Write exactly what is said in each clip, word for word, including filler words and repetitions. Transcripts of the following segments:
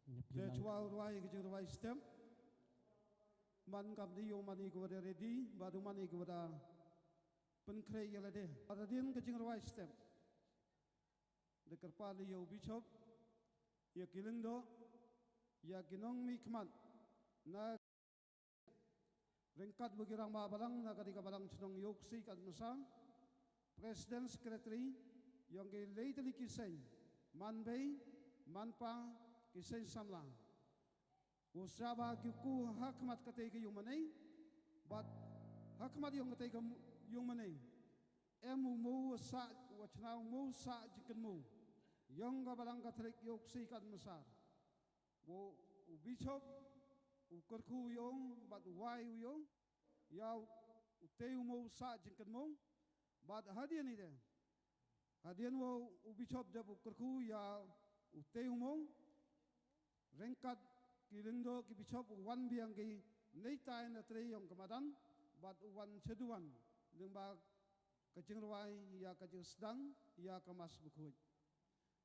Te chwa u rwai ka jingrwai step. Man kam di ïoh mane ka wada ready, bad u mane ka wada pynkhreh ïa lade. Bad hadien ka jingrwai step, da kyrpad ïa u bishop, ïa ki lyngdoh, ïa ki nongmihkhmat na ryngkat bad ki rangbah balang na ka dei ka balang chnong Ïewkhsih Kynmasan, president secretary, ïong ki lei tylli ki seng, manbei, manpa, ki seng samla. U saba ki ku ha khmat katei ka ïungmanei, bad ha khmat ïong katei ka ïungmanei, em u mo u sah, u chna u mo u sah jingkynmaw ïong ka balang Katholik Ïewkhsih Kynmasan. U, u bishop u kyrkhu ïong, bad u wai u ïong ïa u tei u mo u sah jingkynmaw. Bad hadien ite, hadien wa u bishop dep u kyrkhu ïa u tei u mo, ryngkat ki lyngdoh ki bishop u wan biang ki neitai na trei ïong ka madan, bad u wan shaduwan lyngba ka jingrwai ïa ka jingsdang ïa ka Mass Bakhuid.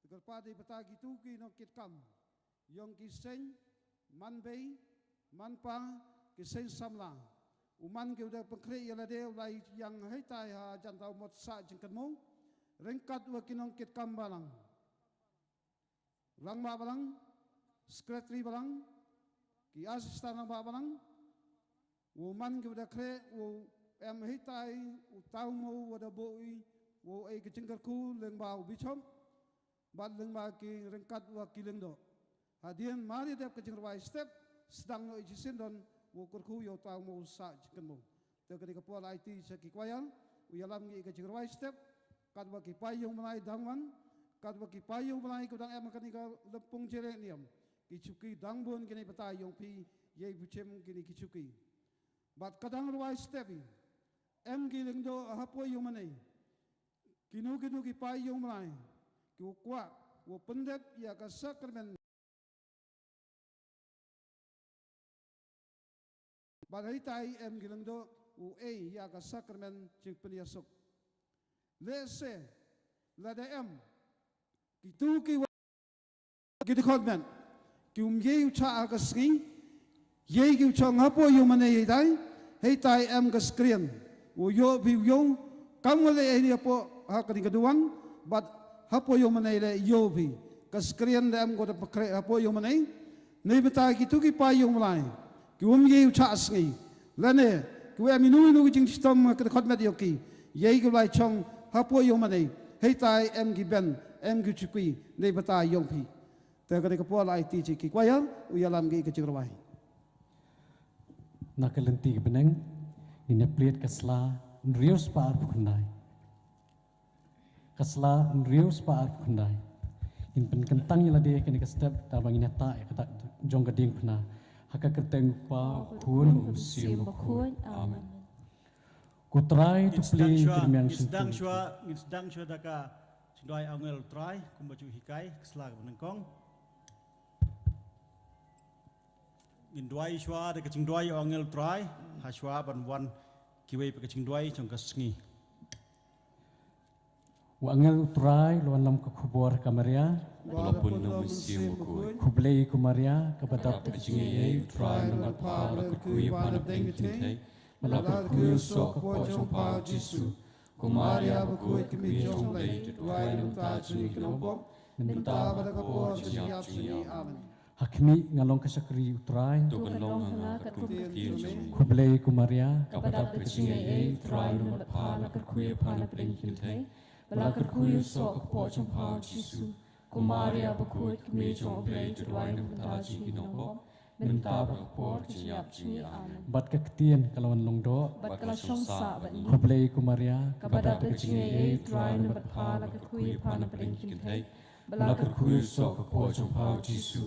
Te kyrpad ïa bata kitu ki nongkitkam ïong ki seng, manbei, manpa, ki seng samla. U man ki u da pynkhreh ïa lade u lai ïang haitai ha jan tau mot sah jingkynmaw. Ryngkat wa ki nongkitkam balang, rangbah balang, secretary balang, ki assistant rangbah balang, u man ki u da khreh, u em haitai, u tau mo u da boi, u ei ka jingkyrkhu lyngba u bishop, bad lyngba ki ryngkat wa ki lyngdoh. Hadien mar ïa dep ka jingrwai step, sdang noh i jingsdang, u kyrkhu ïa u tau mo u sah jingkynmaw. Te ka dei ka por aiti sha ki kwaya, u ïalam ngi ka jingrwai step, katwa ki paid ïungmalai dang wan, katwa ki paid ïungmalai ki dang em ha kane ka lympung jereniam, ki chuki dang bun kine bata ïong phi, ïa i buchim kine ki chuki. Bad ka dang rwai step i, em ki lyngdoh hapoh ïungmanei, kino kino ki paid ïungmalai, ki u kwah, u pyndep ïa ka sakramen. Bad haitai em ki lyngdoh u ei ïa ka sakramen jingpynïasuk. Lehse, lada em kitu ki wa-, ki dkhot met, ki um ïei u chah ha ka sngi, ïei ki u chong hapoh ïungmanei haitai, haitai em ka screen, u ïoh phi u ïoh, kam wa leh ei hapoh ha kane ka duwan, bad hapoh ïungmanei leh ïoh phi. Ka screen leh em ko da pynkhreh hapoh ïungmanei. Neibynta kitu ki paid ïungmalai ki um ïei u chah sngi, lane ki wa em inu inu ki jingshitom ha ka dkhot met ïong ki, ïei ki u lai chong hapoh ïungmanei, haitai em ki ben, em ki chuki neibynta ïong phi. Te ka dei ka por aiti sha ki kwaya, u ïalam ngi ka jingrwai. Na ka lynti ka bneng, ngin ïa plie ka sla hynriew spah arphew khyndai. Ka sla hynriew spah arphew khyndai. Ngin pynkyntang ïa lade kane ka step, da ba ngin ïa tah ïa ka dak jong ka diengphna. Ha ka kyrteng u Kpa, u Khun, u Mynsiem Bakhuid. Amen. Ko Trai, to plie ka rmiang shyntur. Ngin sdang shuwa, ngin sdang shuwa da ka jingduwai angel Trai, kumba ju hikai, ka sla kaba nyngkong. Ngin duwai shuwa da ka jingduwai u angel Trai, ha shuwa ban wan kiwei pat ka jingduwai jong ka sngi. U angel u Trai u la wanlam ka khubor ha ka Maria. Ba la pun na u Mynsiem Bakhuid. Khublei ko Maria, kaba dap da ka jingaiei, u Trai u nongbat bha, ba la kyrkhu ïa pha na pdeng ki kynthei, ba la kyrkhu ïa u soh ka kpoh jong pha u Jisu. Ko Maria bakhuid, ka kmie jong U Blei, to duwai na ka bynta jong ngi ki nongpop, mynta bad ha ka por jong ka jingïap jong ngi. Amen. Ha khmih, nga long ka shakri u Trai. To pynlong ha nga katkum ka ktien jong me. Khublei ko Maria, kaba dap da ka jingaiei, u Trai u nongbat bha, la kyrkhu ïa pha na pdeng ki kynthei, ba la kyrkhu ïa u soh ka kpoh jong pha u Jisu. Ko Maria bakhuid, ka kmie jong U Blei, to duwai na ka bynta jong ngi ki nongpop, mynta bad ha ka por ka jingïap jong ngi. Amen. Bad ka ktien ka la wan long doh, bad ka la shong sah bad ngi. Khublei ko Maria, kaba dap da ka jingaiei, u Trai u nongbat bha, la kyrkhu ïa pha na pdeng ki kynthei, ba la kyrkhu ïa u soh ka kpoh jong pha u Jisu.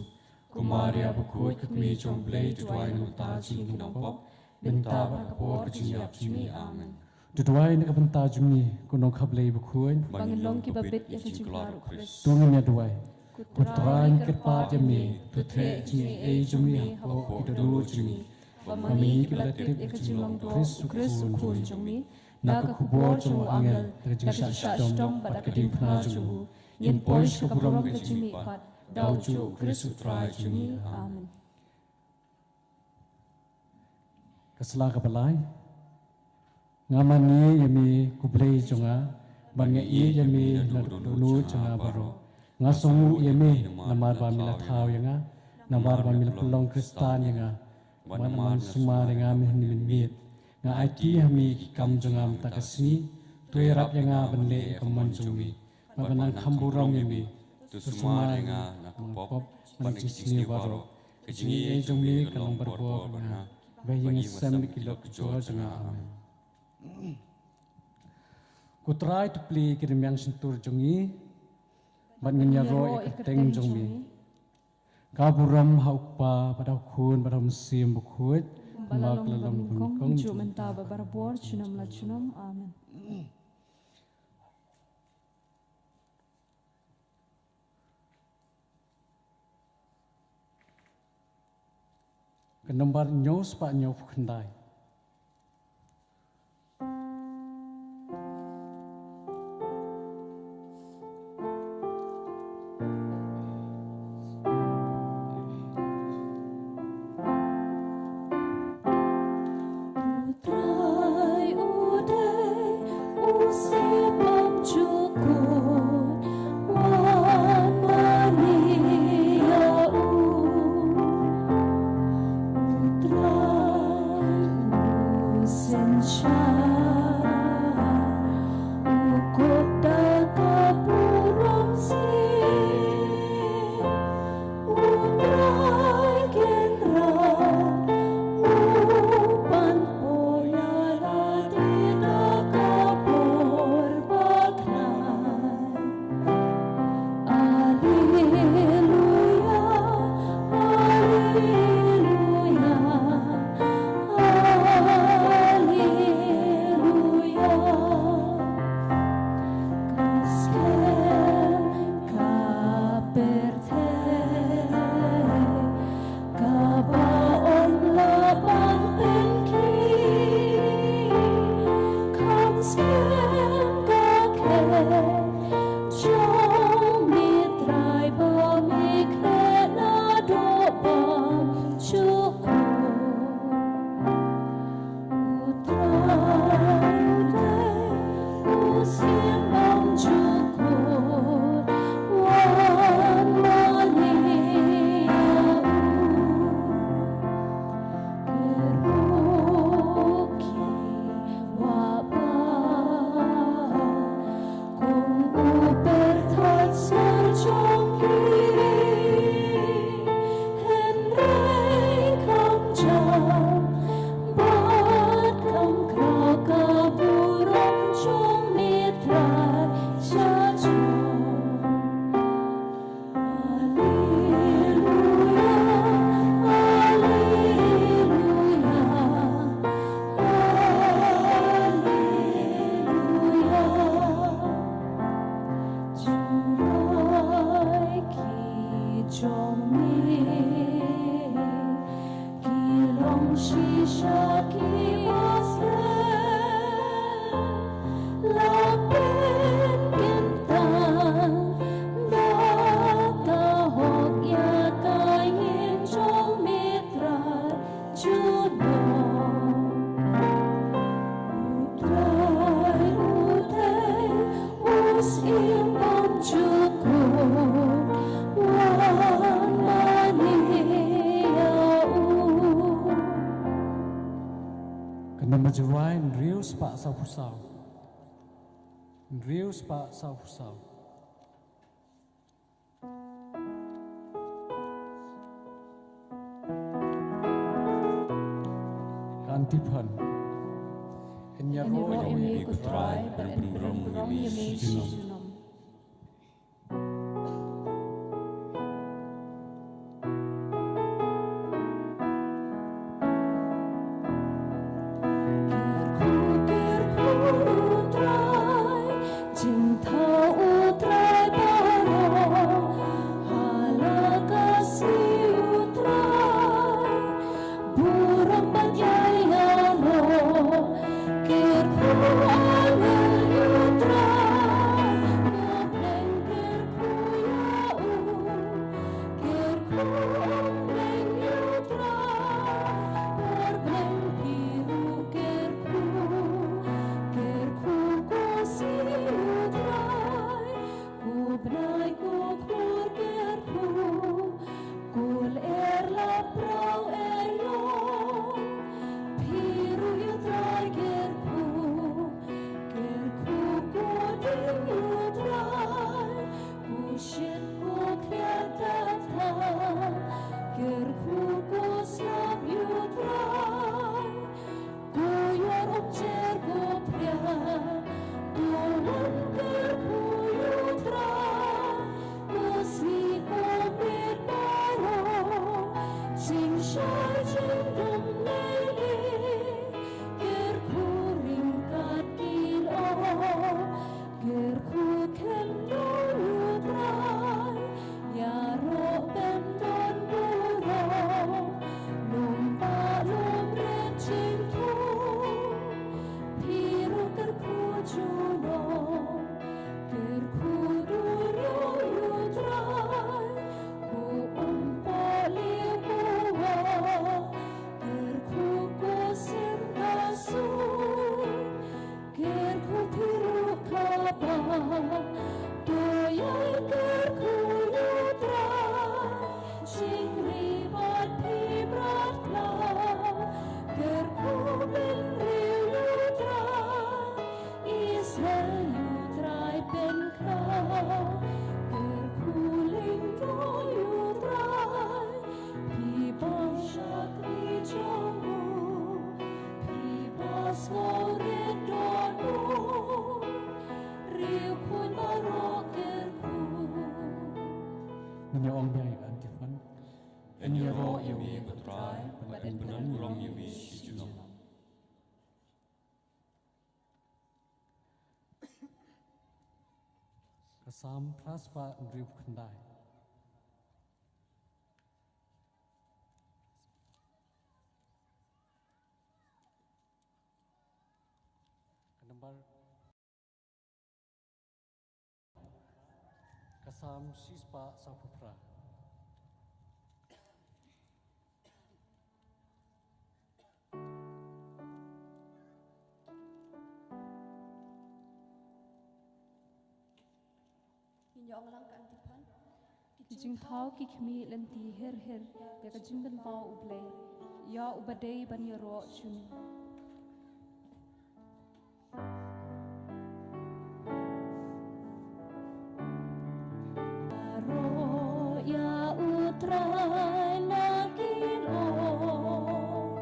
Ko Maria bakhuid, ka kmie jong U Blei, to duwai na ka bynta jong ngi ki nongpop, mynta bad ha ka por ka jingïap jong ngi. Amen. To duwai na ka bynta jong ngi, ko Nongkha Blei bakhuid, ba ngin long kiba bit ïa ka jingkular u Khrist. To ngin ïa duwai. Ko Trai, ngi kyrpad ïa me, to threh jingaiei jong me hapoh ki dohnud jong ngi, ba ma ngi kiba la tip ïa ka jinglong Khrist u Khun jong me, na ka khubor jong u angel, da ka jingshah shitom bad ka diengphna jong u, ngin poi sha ka burom ka jingmihpat. Da u juh Khrist u Trai jong ngi. Amen. Ka sla kaba lai. Nga mane ïa me ko Blei jong nga, bad nga ïeit ïa me na ka dohnud jong nga baroh. Nga sngewnguh ïa me namar ba me la thaw ïa nga, namar ba me la pynlong Khristan ïa nga. Bad nga man sumar ïa nga mynmiet. Nga aiti ha me ki kam jong nga mynta ka sngi. To ïarap ïa nga ban leh ïa ka mon jong me. Bad ban nang kham burom ïa me. To sumar ïa nga na ka pop bad na ki jingsniew baroh. Ka jingaiei jong me kan long barabor bad nga. Ba ïa nga sem da ki lok ki jor jong nga. Amen. Ko Trai, to plie ïa ki rmiang shyntur jong ngi. Bad ngin ïaroh ïa ka kyrteng jong me. Ka burom ha u Kpa, bad ha u Khun, bad ha u Mynsiem Bakhuid. Kumba la long banyngkong, mynta bad barabor, junom la junom. Amen. Ka nombar hynñiew spah hynñiew phew khyndai. U Trai u dei u Syiem bymjukut, wat mane ïa u. U Trai u synshar, u kup da ka burom shisha. U Trai Kynrad u pynpoi ïa lade da ka bor bakhlaiñ. Alleluia, alleluia, alleluia. Ka skhem ka pyrthei kaba ym lah ban pynkiew. Kham skhem ka khet jong me Trai ba me khet naduh bymjukut. U Trai u dei u Syiem bymjukut, wat mane ïa u. Ki ruh ki wah bha kum u pyrthat sor jong ki. Hynrei kham jam bad kham khraw ka burom jong me Trai sha jong. Alleluia, alleluia, alleluia. Jingrai ki jong me ki long shisha kiba skhem, la pynkyntang da ka hok ïa ka ïing jong me Trai junom. U Trai u dei u Syiem bymjukut, wat mane ïa u. Ka nombar jingrai hynriew spah sawphew saw. Hynriew spah sawphew saw. Ka antiphon. Yn ïaroh ïa me ko Trai, bad yn pynburom ïa me shi junom. Kyrkhu, kyrkhu u Trai, jingthaw u Trai baroh, ha la ka sngi u Trai, burom ban ïaroh, kyrkhu angel ïa u Trai, To ïai kyrkhu ïa U Trai, jingri bad phi mrad khlaw, kyrkhu bynriew ïa U Trai, Israel ïa U Trai pynkhlaw, kyrkhu lyngdoh ïa U Trai, phi ba shakri jong u, phi ba sngewrit don u. Riew khun baroh kyrkhu. Ngin ïa ong biang ïa ka antiphon. Ngin ïaroh ïa u, ko Trai, bad ngin pynlong ïa u shi junom. Ka Salm phra spah hynriewphew khyndai. Ka number, ka Salm shispah sawphew phra. Ngin ïa ong lang ka antiphon. Ki jingthaw ki khmih lynti her her ïa ka jingpynpaw U Blei, ïa uba dei ban ïaroh shuh. Ïaroh ïa U Trai na ki lor.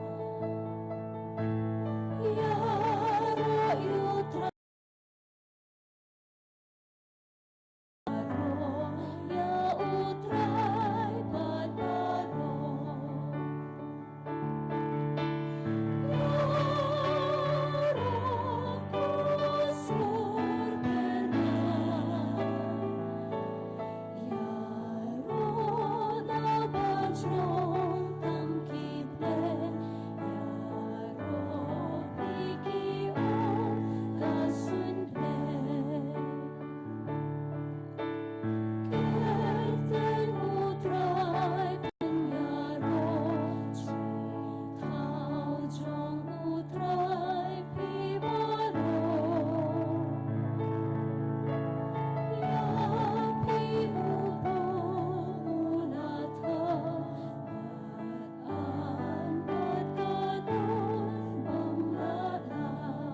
Ïaroh ïa U Trai. Ïaroh ïa U Trai bad baroh. Ïaroh ko sur kyrdan. Ïaroh na ban shrong tam ki bneng. Ïaroh phi ki ong ka suiñ bneng. Kyrteng U Trai pynïaroh, jingthaw jong U Trai phi baroh. Ïa phi u bor u la thaw, an bad ka don bym lah law.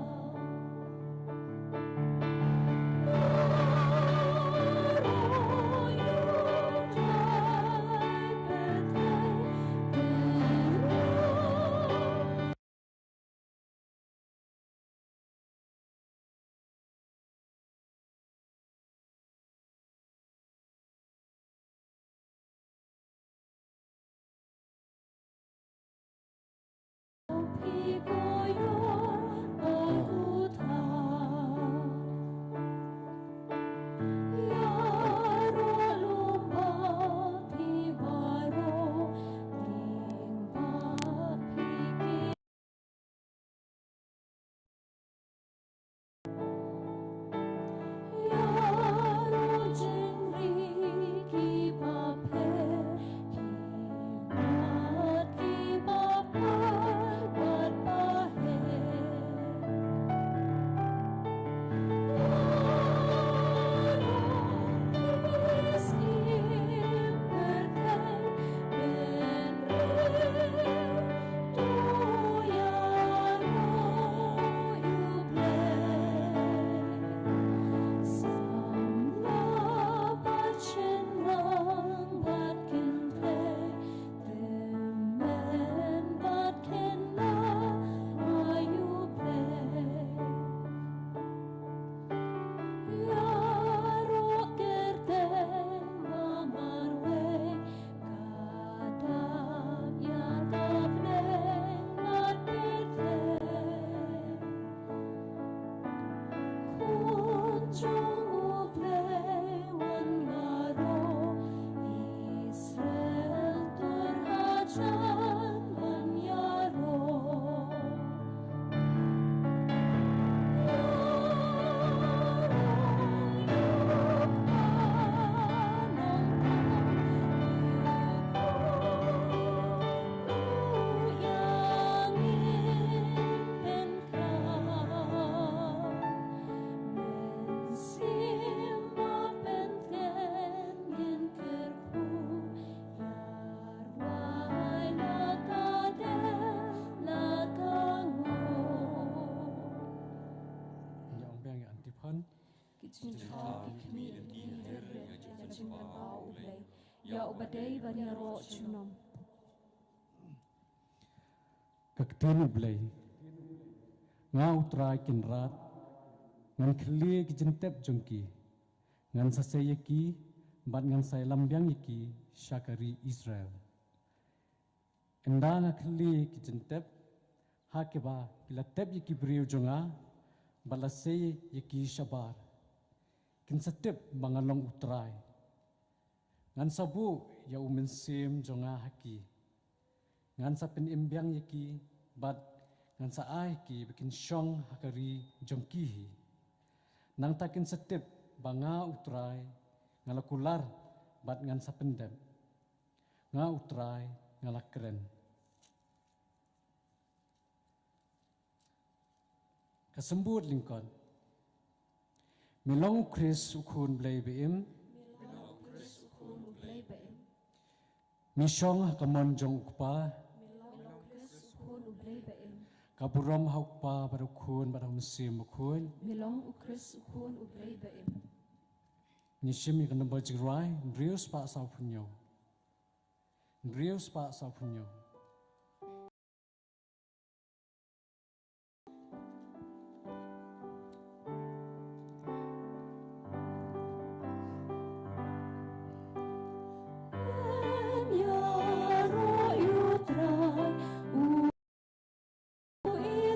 Jingthaw ki khmih ki hiar ïa ka jingpynpaw U Blei ïa uba dei ban ïaroh junom. Ka ktien U Blei. Nga U Trai Kynrad, ngan khyllie ki jingtep jong ki, ngan sa sei ïa ki, bad ngan sa ïalam biang ïa ki sha ka ri Israel. Ynda nga khyllie ki jingtep ha kiba ki la tep ïa ki briew jong nga, bad la sei ïa ki shabar, kin sa tip ba nga long U Trai. Ngan sa buh ïa U Mynsiem jong nga ha ki, ngan sa pynim biang ïa ki, bad ngan sa ai ki ba kin shong ha ka ri jong ki hi. Nangta kin sa tip ba nga U Trai nga la kular bad ngan sa pyndep. Nga U Trai nga la kren. Ka symbud lyngkot. Me long U Khrist U Khun Blei ba im. Me long U Khrist U Khun U Blei ba im. Me shong ha ka mon jong U Kpa. Me long U Khrist U Khun U Blei ba im. Ka burom ha U Kpa bad U Khun bad U Mynsiem Bakhuid. Me long U Khrist U Khun U Blei ba im. Ngi shim ïa ka nombor jingrwai hynriew spah sawphew hynñiew. Hynriew spah sawphew hynñiew.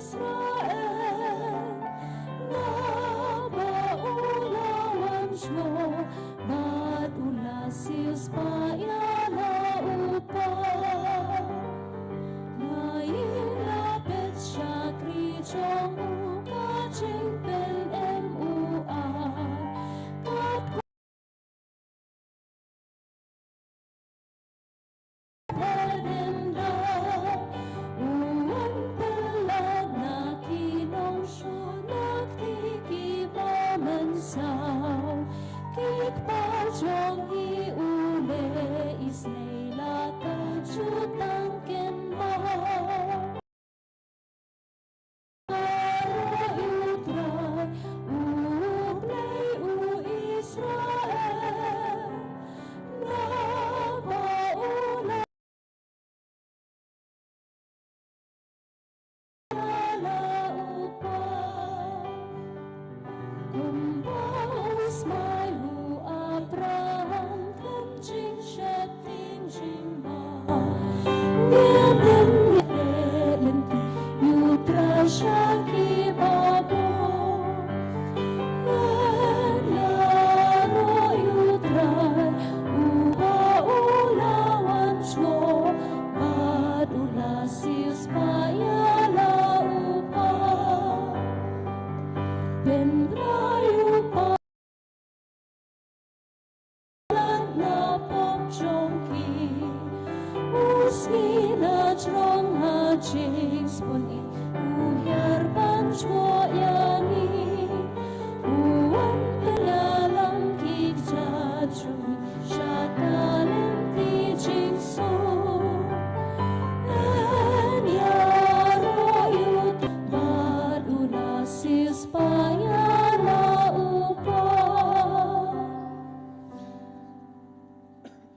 Israel, naba u la wan shuwa, bad u la siewspah ïa la u Kpa. Nga ïeng la peit shakri jong u, ka jingpynim u ai. Kat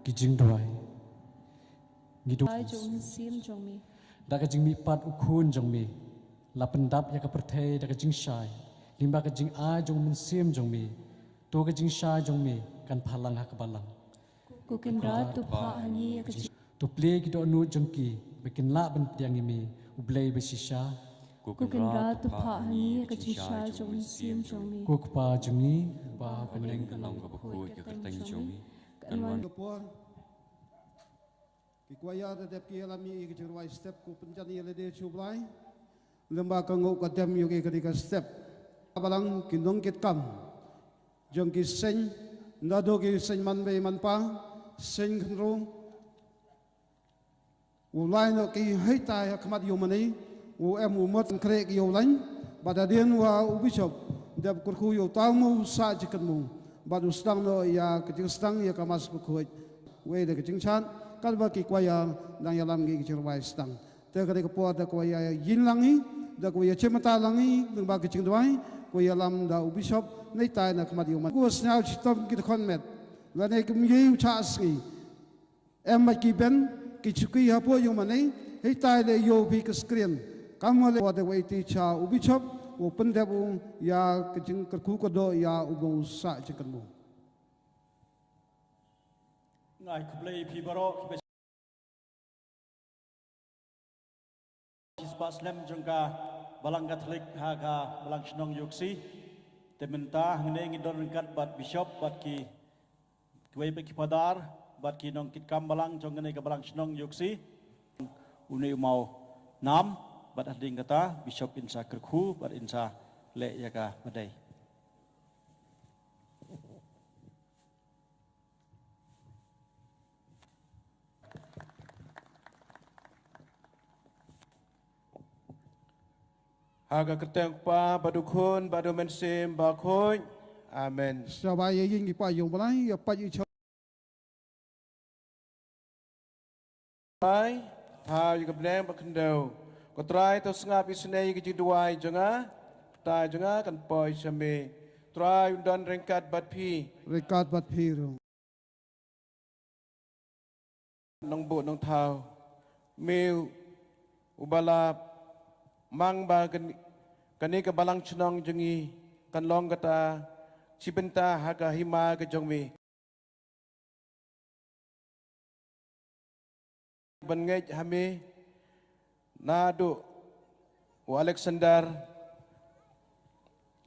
Ki jingduwai. Ngi duwai jong u Mynsiem jong me. Da ka jingmihpat u Khun jong me, la pyndap ïa ka pyrthei da ka jingshai. Lyngba ka jingai jong u Mynsiem jong me, to ka jingshai jong me kan phalang ha ka balang. Ko Kynrad, to phah ha ngi ïa ka jing- To plie ki dohnud jong ki ba kin lah ban pdiang ïa me, U Blei ba shisha. Ko Kynrad, to phah ha ngi ïa ka jingshai jong u Mynsiem jong me. Ko Kpa jong ngi uba ha bneng, kan long kaba khuid ka kyrteng jong me. Kan wan ka por. Ki kwaya da dep ki ïalam ïa ka jingrwai step, ko pynjan ïa lade sha U Blai. Lem bad ka nguh ka dem ïa ka dei ka step. Balang ki nongkitkam jong ki seng, naduh ki seng manbei manpa, seng khynroo. U lai noh ki hei tai ha khmat ïa u mane, u em u mut khreh ïa u lain, bad hadien wa u bishop dep kyrkhu ïa u, tang mo u sah jingkynmaw, bad u sdang noh ïa ka jingsdang ïa ka Mass Bakhuid. Wei da ka jingshad, katba ki kwaya dang ïalam ki jingrwai sdang. Te ka dei ka por da kawei ïa ïeng lang hi, da kawei ïa chimbynta lang hi lyngba ka jingduwai. Ïalam da u bishop, neitai na khmat ïa u man. Ko sñiaw chitom ki dkhot met. Lane ki mye u chah sngi. Em ma ki ben, ki chuki hapoh ïa u mane, heitai le ïoh phi ka screen. Kam wa le wa de wa iti cha u bishop, u pyndep u ïa ka jingkyrkhu ka doh ïa u bong u sah jingkyrkhu. Ngai khublei phi baroh, khublei. Chispah snem jong ka Balang Katholik ha ka Balang Shnong Ïewkhsi. Te mynta hangne ngi don ryngkat bad Bishop bad ki kiwei pat ki Padar bad ki nongkitkam balang jong kane ka Balang Shnong Ïewkhsi. Une u maw nam bad hadien kata Bishop in sa kyrkhu bad in sa leh ïa ka badei. Ha ka kyrteng u Kpa bad u Khun bad u Mynsiem Bakhuid. Amen. Sa ba ïa ïing i pa ïong balai ïa pa ïa cha. Ai, ha ïa ka bneng ba khyndew. Ko Trai to sngap isynei ïa ka jingduwai jong nga. Kata jong nga kan poi sha me. Trai un don ryngkat bad phi. Ryngkat bad phi ruh. Nongbuh nongthaw. Me uba la mang ba kane, kane ka Balang Shnong jong ngi kan long kata shi bynta ha ka hima ka jong me. Ban ngeit ha me naduh u Alexander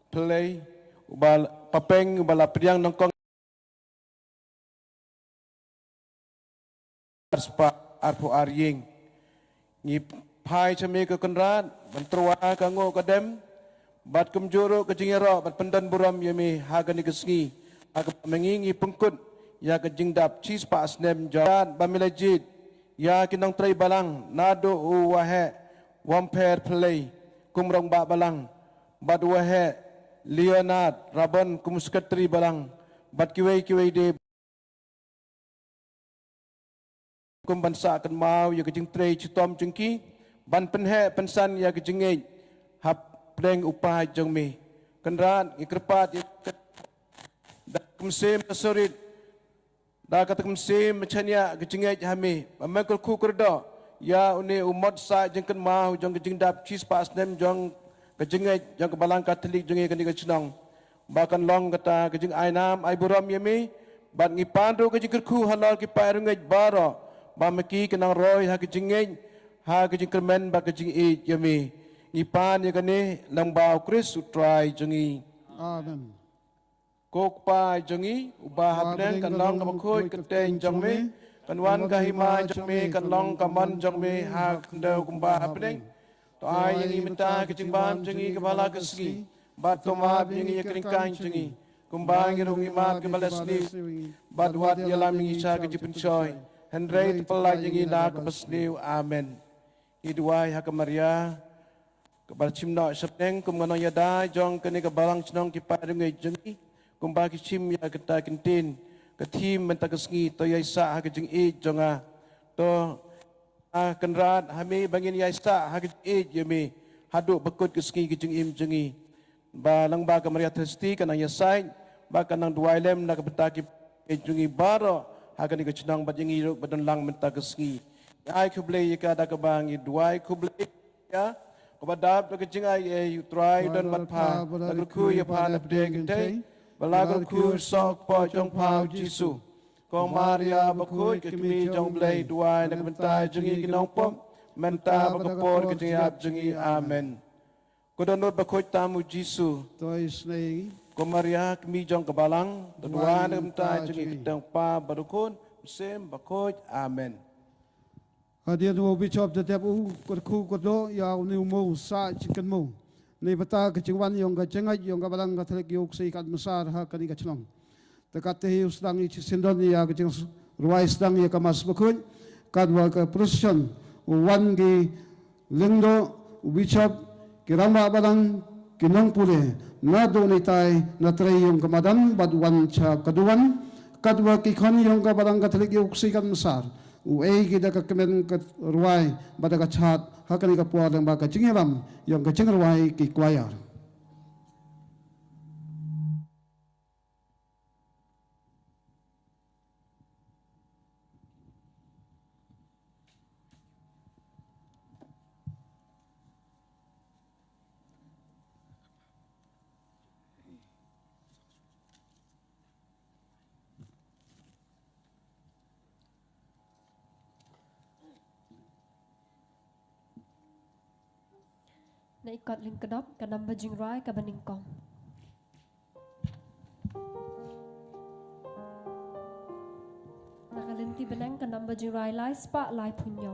Pillay uba la, Papeng uba la pdiang nyngkong spah arphew ar ïing. Ngi phai sha me ko Kynrad ban tyrwa ka nguh ka dem bad kumjuh ruh ka jingïaroh bad pyndon burom ïa me ha kane ka sngi. Ha kaba ma ngi ngi pynkut ïa ka jingdap shispah snem jong ba me la jied ïa ki nongtrei balang naduh u Waheh Wampher Pillay kum rangbah balang bad u Waheh Leonard Rabon kum sekretari balang bad kiwei kiwei de kum ban sah kynmaw ïa ka jingtrei chitom jong ki ban pynheh pynsan ïa ka jingngeit hapdeng u paid jong me. Kynrad ngi kyrpad ïa ka da ka mynsiem ka surit da kata ka mynsiem ka shaniah ka jingngeit ha me ba men kyrkhu kyrdoh ïa une u mot sah jingkynmaw jong ka jingdap shispah snem jong ka jingngeit jong ka Balang Katholik jong ngi kane ka shnong. Ba kan long kata ka jingainam ai burom ïa me bad ngi pan ruh ka jingkyrkhu halor ki paid rangeit baroh ba ma ki kan nang roi ha ka jingngeit ha ka jingkyrmen bad ka jingïeit ïa me. Ngi pan ïa kane lang ba u Khrist u Trai jong ngi. Amen. Ko Kpa jong ngi uba ha bneng kan long kaba khuid ka kyrteng jong me, kan wan ka hima jong me, kan long ka mon jong me ha khyndew kumba ha bneng. To ai ïa ngi mynta ka jingbam jong ngi kaba la ka sngi bad to map ïa ngi ïa ka ryngkang jong ngi kumba ngi ruh ngi map kiba la sniew. Bad wat ïalam ïa ngi sha ka jingpynshoi hynrei to pyllait ïa ngi na kaba sniew. Amen. Ngi duwai ha ka Maria kaba la shim noh sha bneng kum ka nongïada jong kane ka Balang Shnong ki paid rangeit jong ngi kumba ki shim ïa kata ka ktien ka thim mynta ka sngi to ïai sah ha ka jingïeit jong nga. To A Kynrad ha me ba ngin ïai sah ha ka jingïeit ïa me haduh ba kut ka sngi ka jingim jong ngi. Ba lang ba ka Maria Theisotti kan nang ïasaid ba kan nang duwai lem na ka bynta ki jong ngi baroh ha kane ka shnong bad ïa ngi ruh ba don lang mynta ka sngi. Ngi ai khublei ïa ka da kaba ngi duwai khublei ïa kaba dap da ka jingai ei u Trai don bad pha ba la kyrkhu ïa pha na pdeng kynthei ba la kyrkhu soh kpoh jong pha u Jisu. Ko Maria bakhuid ka kmie jong Blei duwai na ka bynta jong ngi ki nongpop mynta bad ka por ka jingïap jong ngi. Amen. Ko dohnud bakhuid tam u Jisu. To isnei. Ko Maria kmie jong ka Balang duwai na ka bynta jong ngi ki tang pa bad u Khun Mynsiem Bakhuid. Amen. Hadien u Bishop da dep u kyrkhu kyrdoh ïa une u mo u sah jingkynmo. Neibynta ka jingwan ïong ka jingngeit ïong ka Balang Katholik ïa u ksai kat masar ha kane ka chnong. Te kat te hi u sdang i chi syndon ïa ka jingrwai sdang ïa ka Mass Bakhuid. Kat wa ka procession u wan ki lyngdoh u Bishop ki rangbah balang ki nongpule naduh neitai na trei ïong ka madan bad wan cha ka duwan. Kat wa ki khon ïong ka Balang Katholik ïa u ksai kat masar. U ei ki da ka kmen ka rwai bad da ka chad ha kane ka por lyngba ka jingïalam ïong ka jingrwai ki choir. I kot lyngkdop ka number jingrwai kaba nyngkong. Na ka lynti bneng ka number jingrwai lai spah laiphew hynñiew.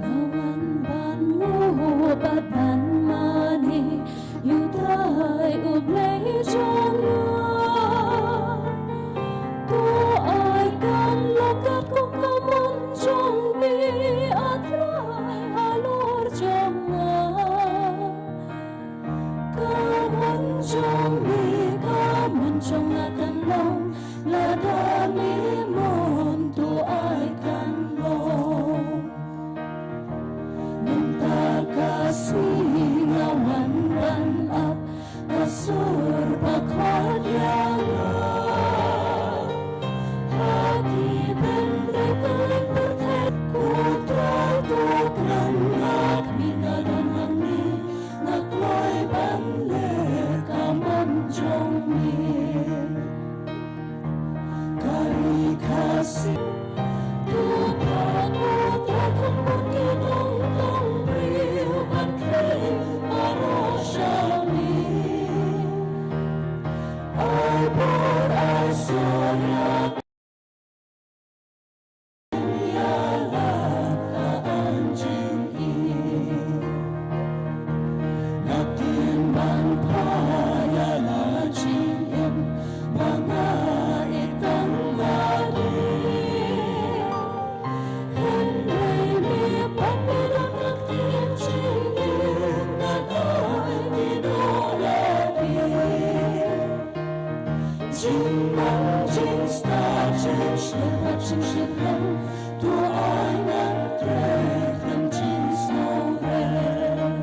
Nga wan ban nguh bad ban mane, ïa U Trai U Blei jong nga. To ai kan long katkum ka mon jong me, A Trai halor jong nga. Ka mon jong me, ka mon jong nga kan long, lada me mon to ai kan long. Mynta ka sngi nga wan ban ap ka sur ba khot ïa nga. Ha ki bynriew kylleng pyrthei, ko Trai to kren, nga khmih nga don hangne, nga kloi ban leh ka mon jong me. Ka ri Khasi, to phah ko Trai kham bun ki nongtong briew ban kheiñ baroh sha me. Ai bor ai sur ïa Jingmang jingstad jingshlur bad jingshemphang, to ai ngan trei khlem jingsngewrem.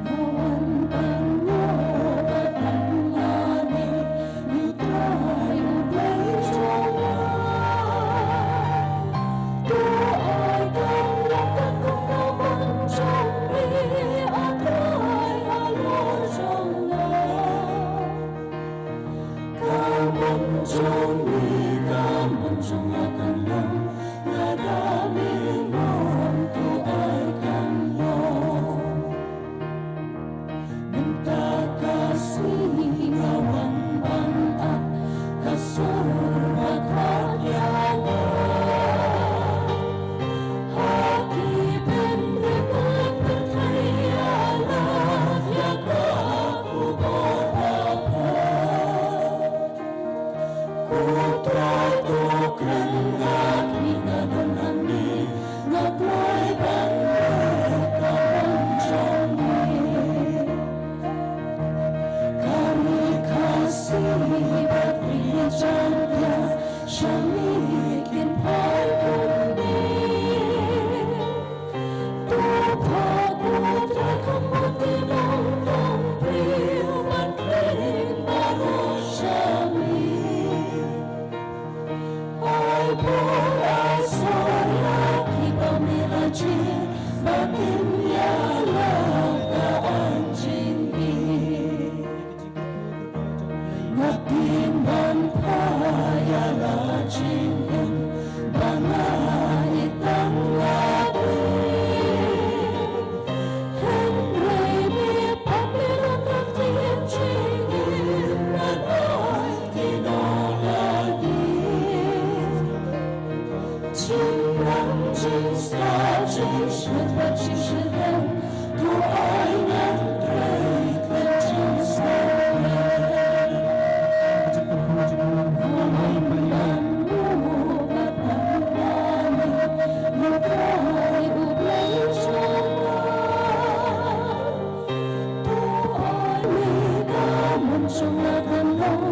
Nga wan ban nguh bad ban mane, ïa U Trai U Blei jong nga. To ai kan long katkum ka mon jong me, A Trai halor jong nga. Ka mon jong me, ka mon jong nga kan long, lada me mon to ai kan long. Mynta ka sngi nga wan ban ap ka sur ba khot ïa nga. Ha ki bynriew kylleng pyrthei ïa la ïa ka khubor ba pher. Ko Trai to kren, nga khmih nga don hangne, nga kloi ban leh ka mon jong me. Ka ri Khasi bad ri Jaiñtia, sha me kin phai kumne. To phah ko Trai kham bun ki nongtong briew ban kheiñ baroh sha me. Ai bor ai sur ïa kiba me la jied, ba kin ïalap ka ain jingim. Nga tieng ban phah ïa la jingim ba nga ïeit tang lade. Hynrei me pat me long ka ktien jingim, nga dei ki nonglade. Jingnang jingstad jingshlur bad jingshemphang, to ai ngan trei khlem jingsngewrem. Nga wan ban nguh bad ban mane, ïa U Trai U Blei jong nga. To ai me, ka mon jong nga kan long,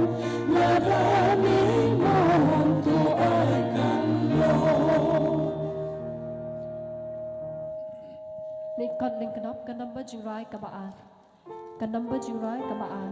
lada me mon to ai kan long. Ngi kot lyngkdop ka number jingrwai kaba ar. Ka number jingrwai kaba ar.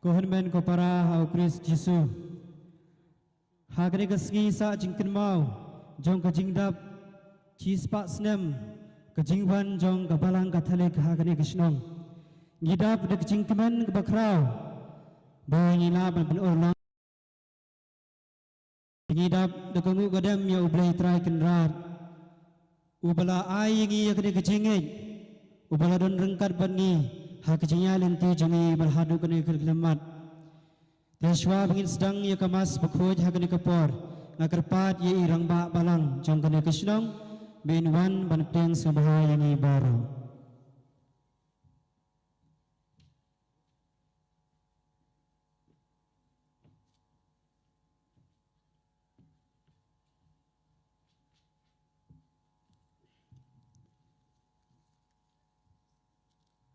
Ko hynmen ko para ha u Khrist Jisu. Ha kane ka sngi sah jingkynmaw jong ka jingdap shispah snem ka jingwan jong ka Balang Katholik ha kane ka shnong. Ngi dap da ka jingkmen kaba khraw ba ngi lah ban pynurlong. Ngi dap da ka nguh ka dem ïa U Blei Trai Kynrad, uba la ai ïa ngi ïa kane ka jingngeit, uba la don ryngkat bad ngi ha ka jingïaid lynti jong ngi ba la haduh kane ka khyllipmat. Te shuwa ba ngin sdang ïa ka Mass bakhuid ha kane ka por, nga kyrpad ïa i Rangbah Balang jong kane ka shnong ba in wan ban pdiang sngewbha ïa ngi baroh.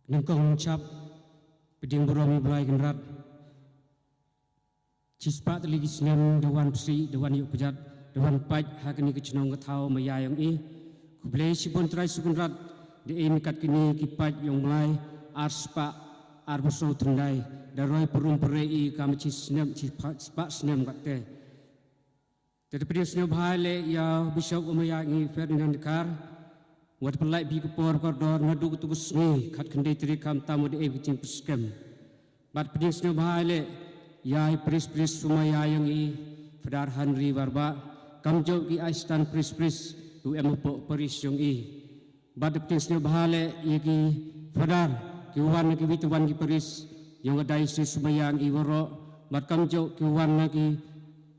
Nyngkong shap, pdiang burom ïa U Blei Kynrad. Shispah tylli ki snem da wan pyrshah, da wan ïoh kjat, da wan pait ha kane ka shnong ka thaw maïa jong i. Khublei shibun Trai Jisu Kynrad, da ei kat kine ki pait jong U Blei, arspah arphew saw thyndai, da roi pyrshah pyrshah i kam shisnem, shispah, shispah snem katte. Te da pdiang sngewbha leh ïa u Bishop u maïa ngi Ferdinand Kar, wat pynlait bha ka por kordor naduh katto ka sngi khatkhyndai tarik khamtam wat da ei ka jingpyrshah skhem. Bad pdiang sngewbha leh ïa i Presbyterist u maïa jong i Father Henry Warbah, kamjooh ki assistant Presbyterist u em hapoh parish jong i. Bad da pdiang sngewbha leh ïa ki Father ki wan na kiwei ki wan ki parish jong ka diocese u maïa jong i waroh, bad kamjooh ki wan na ki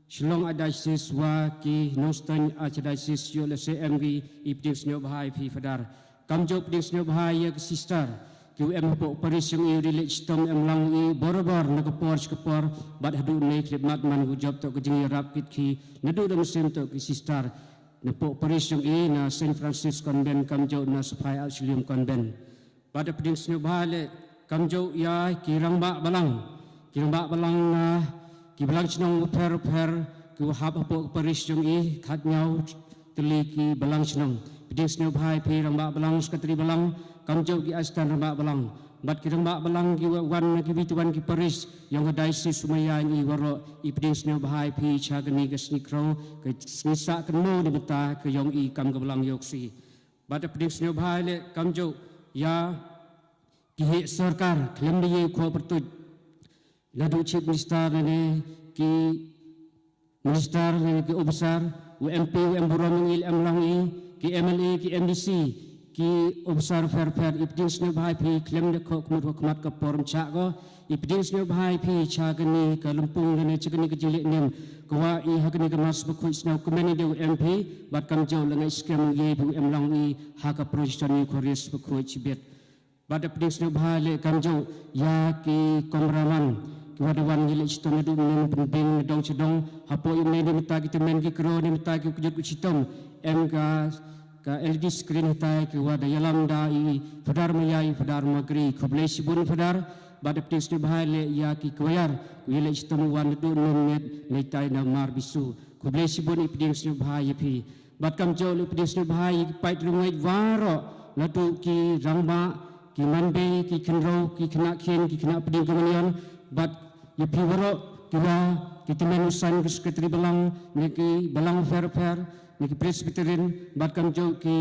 Shillong Archdiocese wa ki Nongstoiñ Archdiocese ïoh lehse em ki, i pdiang sngewbha ïa phi Father. Kamjooh pdiang sngewbha ïa ki sister ki u em hapoh parish jong i, u dei leh shitom em lang u i borabor na ka por sha ka por, bad haduh ne khyllipmat man ka jop toh ka jingïarap kit ki, naduh da mynsiem toh ki sister napoh parish jong i na Saint Francis Convent kamjooh na Sophia Auxilium Convent. Bad da pdiang sngewbha leh kamjooh ïa ki Rangbah Balang, ki Rangbah Balang na ki Balang Shnong bapher bapher ki u hap hapoh ka parish jong i, khatnyaw tylli ki Balang Shnong. Pdiang sngewbha ïa phi Rangbah Balang, Secretary Balang, kamjooh ki Assistant Rangbah Balang. Bad ki rangbah balang ki wa-, wan na ki wi ki wan ki parish yong ka diocese Umaiain i waroh, i pdiang sngewbha ïa phi sha kane ka sngi khrew, ka sngi sah kynmaw na ka bynta ka yong i kam ka balang Ïewkhsi. Bad pdiang sngewbha leh kumjuh ïa ki heh sorkar khlem da ïa u khoh pyrtuid, naduh Chief Minister lane ki Minister lane ki officer, u M P, u M burom i, em long i, ki M L A, ki M D C, ki officer pher pher, i pdiang sngewbha ïa phi khlem da khoh khmut khoh khmat ka por ym shah ko, i pdiang sngewbha ïa phi sha kane ka lympung lane sha kane ka jingleh niam ka wa i ha kane ka Mass Bakhuid, sngewkmen ïa u M P, bad kumjuh lane i skhem ïa phi u em long i ha ka procession Eucharist Bakhuid shibit. Bad da pdiang sngewbha leh kumjuh ïa ki cameraman ki wa da wan ïaleh shitom naduh mynnin, pynbeiñ na dong sha dong. Hapoh ïa mynne na bynta ki tymmen ki kro, na bynta ki kjut ki shitom, em ka, ka L E D screen hatai ki wa da ïalam da i Phadar Maya, i Phadar Magri. Khublei shibun Phadar. Bad da pdiang sngewbha leh ïa ki choir ki ïaleh shitom wan naduh mynnin, leit tai na mar bisu. Khublei shibun, i pdiang sngewbha ïa phi. Bad kumjuh leh pdiang sngewbha ïa ki paid rangwei waroh, naduh ki rangbah, ki manbei, ki khynraw, ki khynnah kheiñ, ki khynnah pdiang komunion, bad ïa phi waroh ki wa, ki tymmen u saiñ, ki secretary balang, ne ki balang pher pher, ne ki Presbyterian, bad kumjuh ki,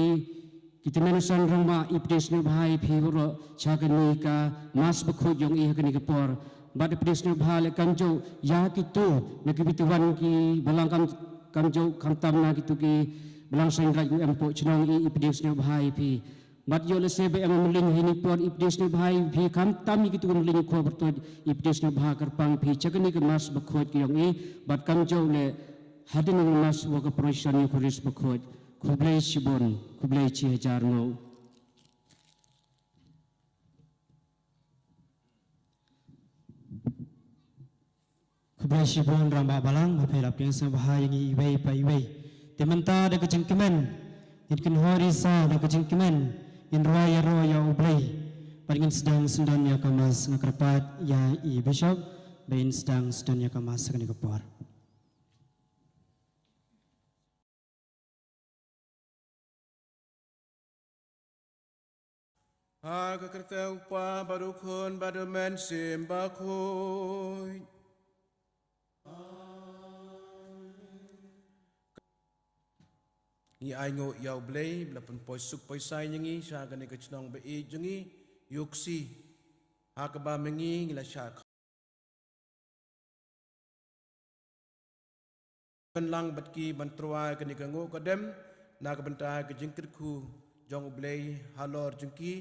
ki tymmen u saiñ rangbah, i pdiang sngewbha ïa phi waroh sha kane ka Mass Bakhuid yong i ha kane ka por. Bad da pdiang sngewbha leh kumjuh ïa kito na ki wi ki wan ki balang kam, kumjuh khamtam na kito ki balang saiñ Raij u em poh chnong i, i pdiang sngewbha ïa phi. Bad ïoh lehse ba em u mlien ha kane ka por, i pdiang sngewbha ïa phi, khamtam ïa kito ki mlien, i khoh pyrtuid, i pdiang sngewbha kyrpang ïa phi sha kane ka Mass Bakhuid ka yong i. Bad kumjuh leh hadien ka Mass wa ka procession Eucharist Bakhuid. Khublei shibun, khublei shi hajar nguh. Khublei shibun rangbah balang, ba phi la pdiang sngewbha ïa ngi iwei pa iwei. Te mynta da ka jingkmen ngin kynhun ri sa, da ka jingkmen ngin rwai ïaroh ïa U Blei. Bad ngin sdang sdang ïa ka Mass, nga kyrpad ïa i Bishop ba in sdang sdang ïa ka Mass ha kane ka por. Ha ka kyrteng U Kpa bad U Khun bad U Mynsiem Bakhuid. Ngi ai nguh ïa U Blei ba la pynpoi suk poi saiñ ïa ngi sha kane ka chnong ba ïeit jong ngi Ïewkhsi, ha kaba ma ngi ngi la shah pynlang bad ki ban tyrwa ïa kane ka nguh ka dem na ka bynta ka jingkyrkhu jong U Blei halor jong ki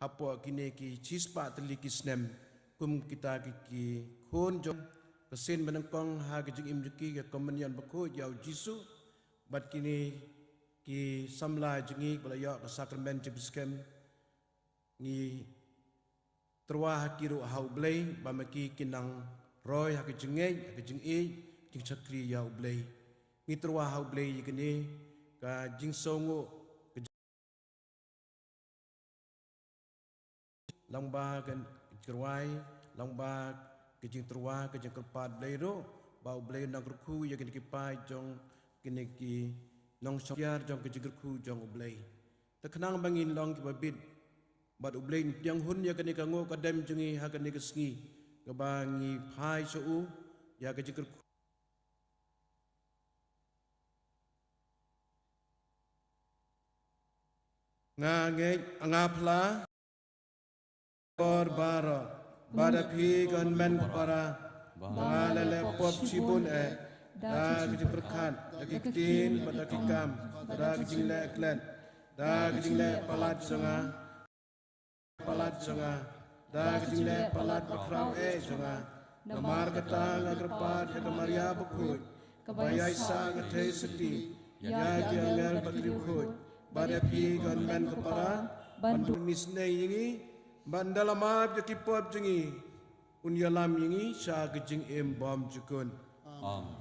hapoh kine ki shispah tylli ki snem, kum kita ki, ki khun jong ka sien ba nyngkong ha ka jingim jong ki ka komunion bakhuid ïa U Jisu, bad kine ki samla jong ngi ba la ïoh ka sakramen jingpynskhem. Ngi tyrwa ha ki ruh ha U Blei ba ma ki kin nang roi ha ka jingngeit, ha ka jingïeit, jingshakri ïa U Blei. Ngi tyrwa ha U Blei ïa kane ka jingsngewnguh, ka jing-, lyngba ka jingkyrwai, lyngba ka jingtyrwa, ka jingkyrpad Blei ruh, ba U Blei un nang kyrkhu ïa kine ki paid jong kine ki nongshong kiar jong ka jingkyrkhu jong U Blei. Te khnang ba ngin long kiba bit bad U Blei, pdiang hun ïa kane ka nguh ka dem jong ngi ha kane ka sngi kaba ngi phai sha u ïa ka jingkyrkhu. Nga ngeit, nga phla kor baroh ba da phi ki hynmen ki para, ba nga la leh pop shibun eh, da ka jingpyrkhat, da ki ktien bad da ki kam, da ka jingleh klet, da ka jingleh palat jong nga, palat jong nga, da ka jingleh palat bakhraw eh jong nga. Namar kata nga kyrpad ïa ka Maria bakhuid, kaba ïaisah nga thei sati ïa ki angel bad ki riewkhuid, bad ïa phi ki hynmen ki para, ban duh isynei ïa ngi, ban da la map ïa ki pop jong ngi, un ïalam ïa ngi sha ka jingim bymjukut. Amen.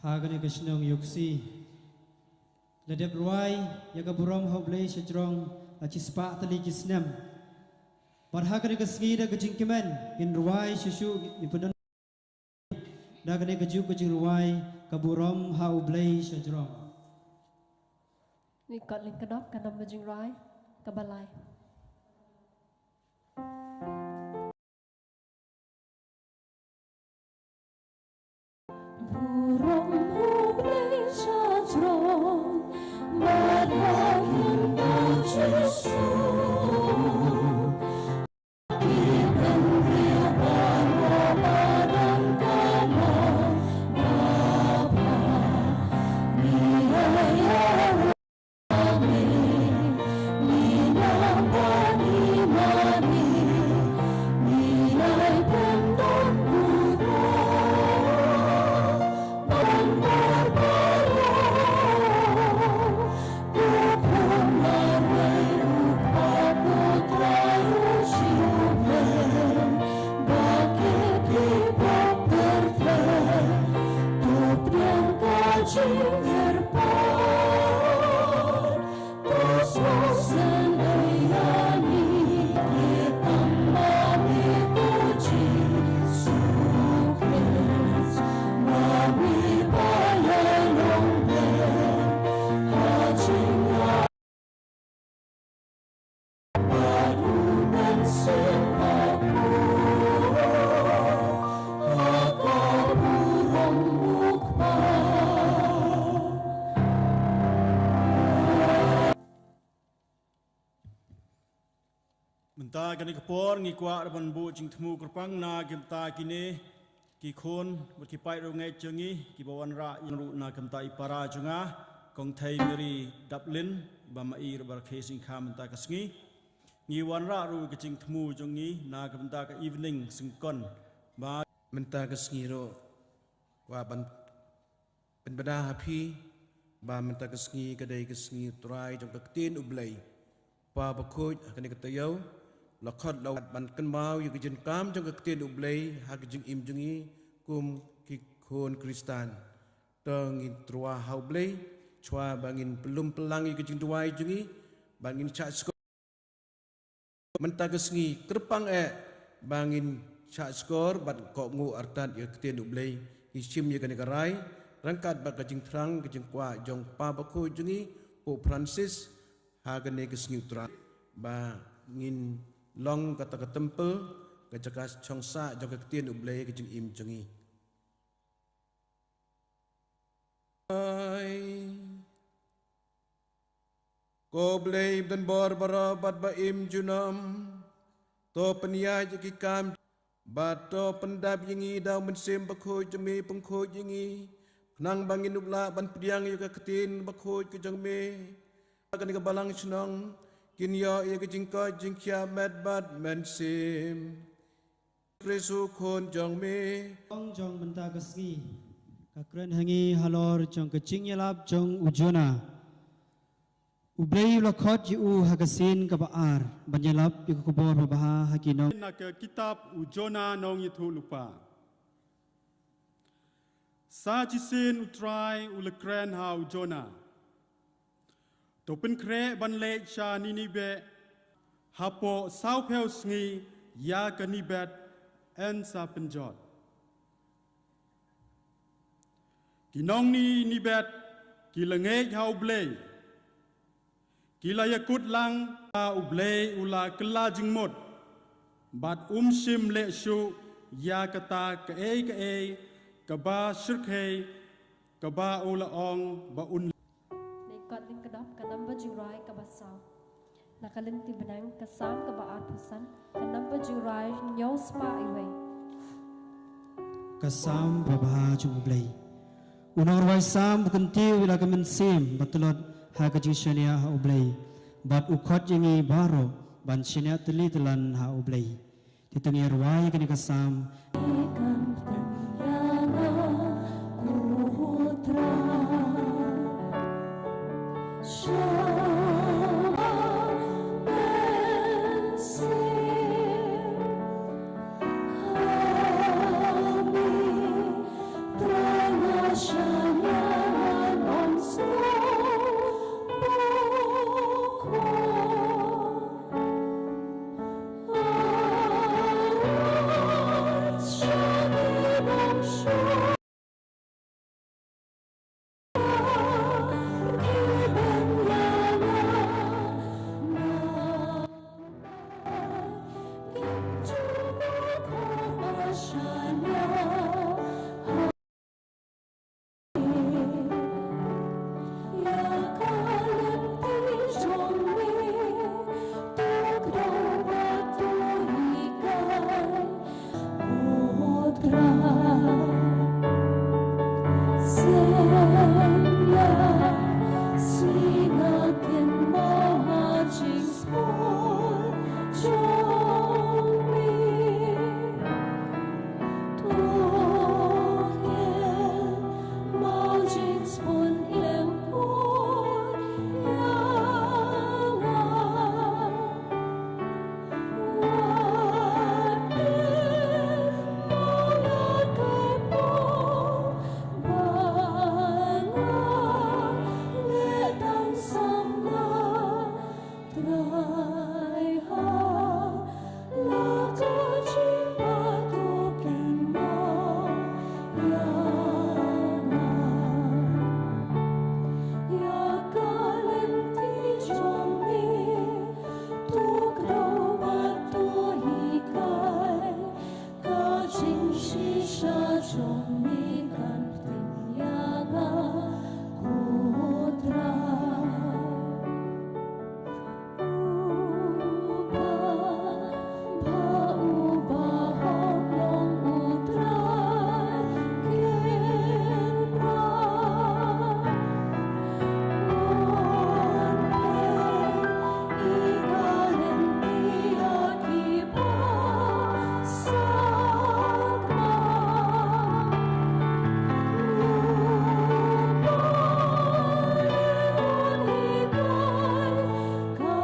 Ha kane ka shnong Ïewkhsi la dep rwai ïa ka burom ha U Blei shajrong la shispah tylli ki snem. Bad ha kane ka sngi da ka jingkmen ngin rwai shuh shuh, ngin pyndon da kane ka juk ka jingrwai ka burom ha U Blei shajrong. Ngi kot lyngkdop ka namba jingrwai kaba lai. Burom U Blei shajrong, bad ha U Jisu. Mynta kane ka por ngi kwah ban buh jingthmu kyrpang na ki bynta kine ki khun bad ki paid riewngeit jong ngi kiba wanrah ïa ruh na ka bynta i para jong nga Kong Thei Mary Daplin ba ma i ruh ba rakhe sngikha mynta ka sngi. Ngi wanrah ruh ka jingthmu jong ngi na ka bynta ka evening sngkon ba mynta ka sngi ruh kwah ban pynbna ha phi ba mynta ka sngi ka dei ka sngi U Trai jong ka ktien U Blei. Pa bakhuid ha kane ka taïew la khot la wat ban kynmaw ïa ka jingkam jong ka ktien U Blei ha ka jingim jong ngi kum ki khun Khristan. To ngin tyrwa ha U Blei shuwa ba ngin pynlum pynlang ïa ka jingduwai jong ngi, ba ngin shah shkor mynta ka sngi. Kyrpang eh ba ngin shah shkor bad kohnguh artat ïa ka ktien U Blei. Ngi shim ïa kane ka rai ryngkat bad ka jingthrang ka jingkwah jong Kpa bakhuid jong ngi Pope Francis ha kane ka sngi U Trai, ba ngin long kata ka templ, ka jaka shongsah jong ka ktien U Blei ha ka jingim jong ngi. Ai. Ko Blei ba don bor baroh bad ba im junom, to pynïaid ïa ki kam bad to pyndap ïa ngi da U Mynsiem Bakhuid jong me, pynkhuid ïa ngi khnang ba ngin ïoh lah ban pdiang ïa ka ktien bakhuid ka jong me. Ha kane ka balang shnong kin ïoh ïa ka jingkoit jingkhiah met bad mynsiem. Khrist u Khun jong me. Ong jong mynta ka sngi ka kren ha ngi halor jong ka jingïalap jong u Jonah. U Blei u la khot ïa u ha ka sien kaba ar ban ïalap ïa ka khubor babha ha ki nong. Na ka kitab u Jonah nongïathuhlypa. Sa shisien U Trai u la kren ha u Jonah. To pynkhreh ban leit sha Nineveh hapoh sawphew sngi ïa ka Nineveh yn sa pynjot. Ki nong Nineveh ki la ngeit ha U Blei. Ki la ïakut lang ha U Blei u la kylla jingmut bad um shym leh shuh ïa kata kaei kaei kaba shyrkhei kaba u la ong ba un. Ngi kot lyngkdop ka namba jingrwai kaba saw. Na ka lynti bneng ka Salm kaba arphew san, ka namba jingrwai hynñiew spah wei. Ka Salm babha jong U Blei. U nongrwai Salm u kyntiew ïa la ka mynsiem ba tlot ha ka jingshaniah ha U Blei bad u khot ïa ngi baroh ban shaniah tylli tylan ha U Blei. Te to ngin rwai kane ka Salm. Jong me kan pynïaid ïa nga, ko Trai. U ba, ba u ba hok long U Trai Kynrad. Ngan peit ïa ka lynti ïa ki ba sakma. U ba ïoh hikai ka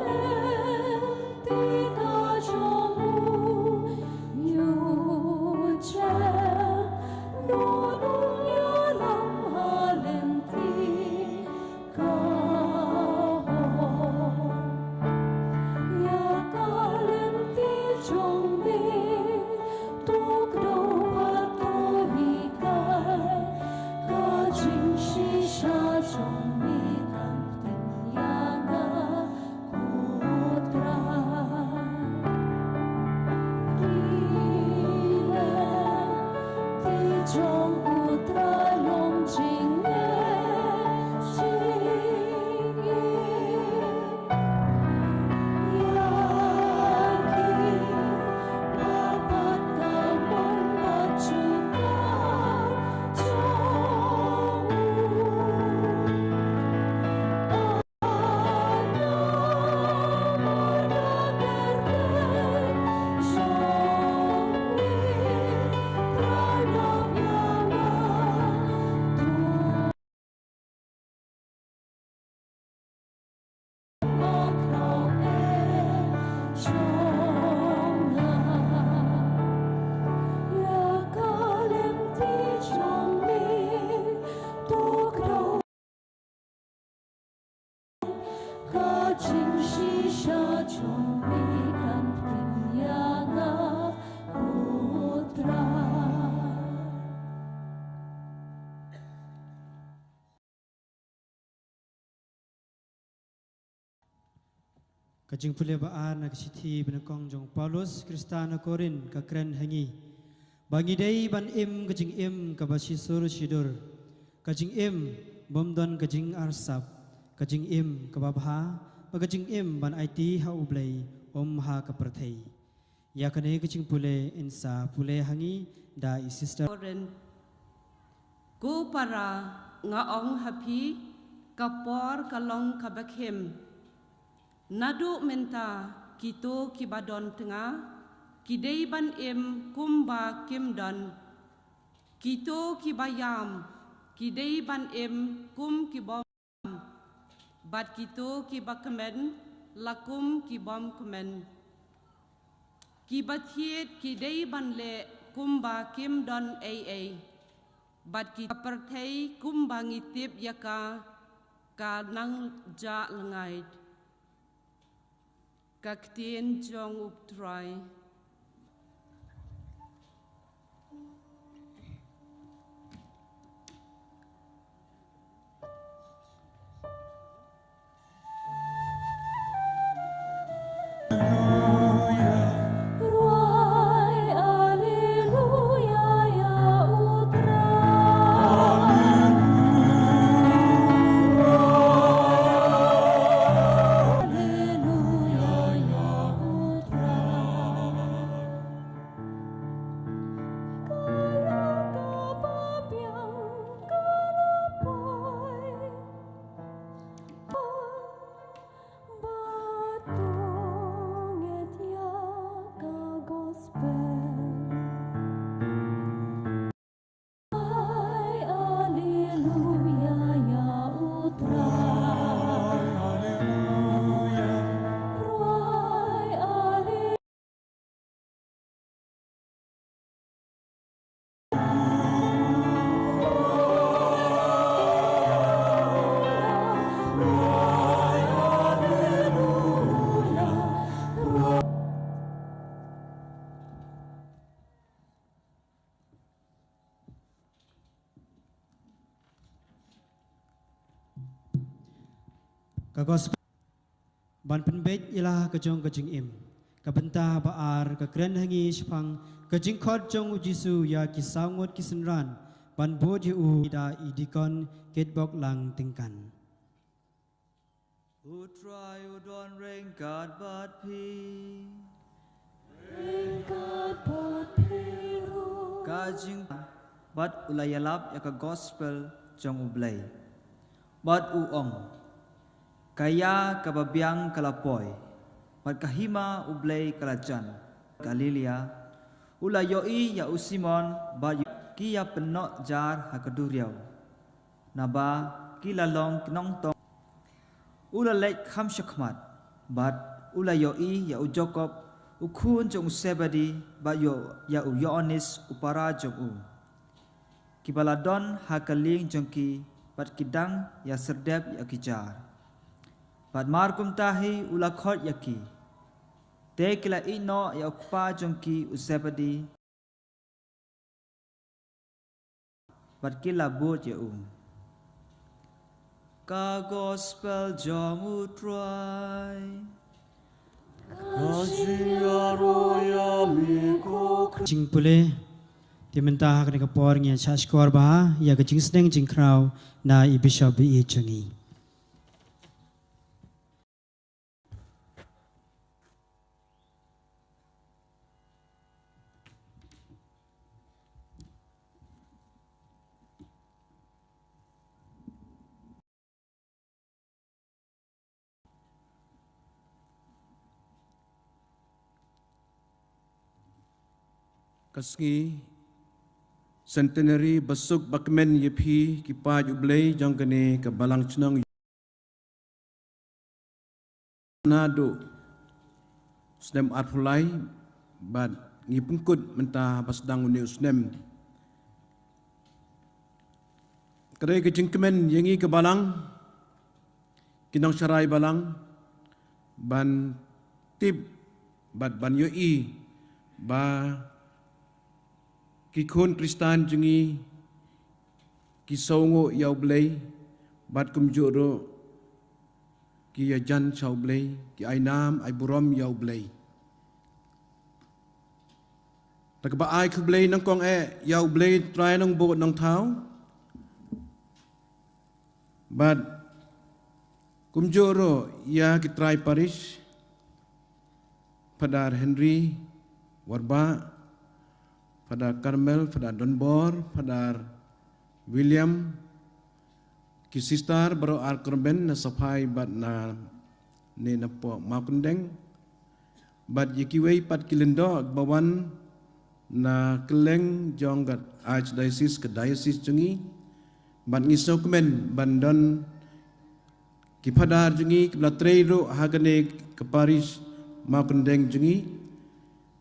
lynti ka jong u, ïoh jem noh u ïalam ha lynti ka hok. Ïa ka lynti jong me, to kdew bad to hikai, ka jingshisha jong me kan pynïaid ïa nga, ko Trai. Ki lynti jong U Trai long jingngeit jingïeit. Ïa ki ba pat ka mon bad jubab jong u. Ka jingshisha jong me kan pynïaid ïa nga, ko Trai. Ka jingpule ba ar na ka shithi banyngkong jong u Paulus Khrista na Korinth ka kren ha ngi ba ngi dei ban im ka jingim kaba shisur shidur, ka jingim bym don ka jingarsap, ka jingim kaba bha, bad ka jingim ban aiti ha U Blei, ym ha ka pyrthei. Ïa kane ka jingpule yn sa pule ha ngi da i sister. Korinth. Ko para, nga ong ha phi, ka por ka long kaba khim. Naduh mynta kito kiba don tnga ki dei ban im kumba kim don. Kito kiba ïam ki dei ban im kum ki bym ïam. Bad kito kiba kmen la kum ki bym kmen. Kiba thied ki dei ban leh kumba kim don ei ei. Bad ki pyrthei kumba ngi tip ïa ka, ka nang jah lyngngai. Ka ktien jong U Trai. Ba to ngeit ïa ka gospel. Ai, alleluia, ïa U Trai. Ai, alleluia. Ruai, alleluia. Ka gospel. Ban pynbeit ïa la ka jong ka jingim. Ka bynta ba ar ka kren ha ngi shaphang ka jingkhot jong u Jisu ïa ki saw ngut ki synran ban bud ïa u da i dikon Kitbok Lang Tyngkan. U Trai u don ryngkat bad phi. Ryngkat bad phi ruh. Ka jing bad u la ïalap ïa ka gospel jong U Blei. Bad u ong, ka ïa kaba biang ka la poi, bad ka hima U Blei ka la jan. Galilea, u la ïohi ïa u Simon bad ki ïa pynnoh jar ha ka duriaw. Naba ki la long ki nongtong. U la leit kham shakhmat, bad u la ïohi ïa u Jakob, u khun jong u Sebedi, bad ïoh ïa u Ïoannis u para jong u. Kiba la don ha ka lieng jong ki, bad ki dang ïa syrdep ïa ki jar. Bad mar kumta hi u la khot ïa ki. Te ki la ïeh noh ïa u kpa jong ki u Sebedi. Bad ki la bud ïa u. Ka gospel jong U Trai. Ka jingïaroh ïa me ko Khrist. Jingpule, te mynta ha kane ka por ngin ïa shah shkor bha ïa ka jingsneng jingkhraw na i Bishop ba ïeit jong ngi. Ka sngi centenary ba suk ba kmen ïa phi ki paid U Blei jong kane ka balang shnong. Naduh snem arphew lai bad ngi pynkut mynta ba sdang une u snem. Ka dei ka jingkmen ïa ngi ka balang, ki nongsharai balang, ban tip bad ban ïohi ba ki khun Khristan jong ngi ki sngewnguh ïa U Blei, bad kumjuh ruh ki ïajan sha U Blei, ki ai nam ai burom ïa U Blei. Da kaba ai khublei nyngkong eh ïa U Blei Trai Nongbuh Nongthaw. Bad kumjuh ruh ïa ki trai parish, Phadar Henry Warbah, Phadar Carmel, Phadar Donbor, Phadar William, ki sister baroh ar kyrmen na Saphai bad na ne na poh Mawkyndeng. Bad ïa kiwei pat ki lyngdoh ba wan na kylleng jong ka archdiocese, ka diocese jong ngi. Bad ngi sngewkmen ban don ki phadar jong ngi kiba la trei ruh ha kane ka parish Mawkyndeng jong ngi.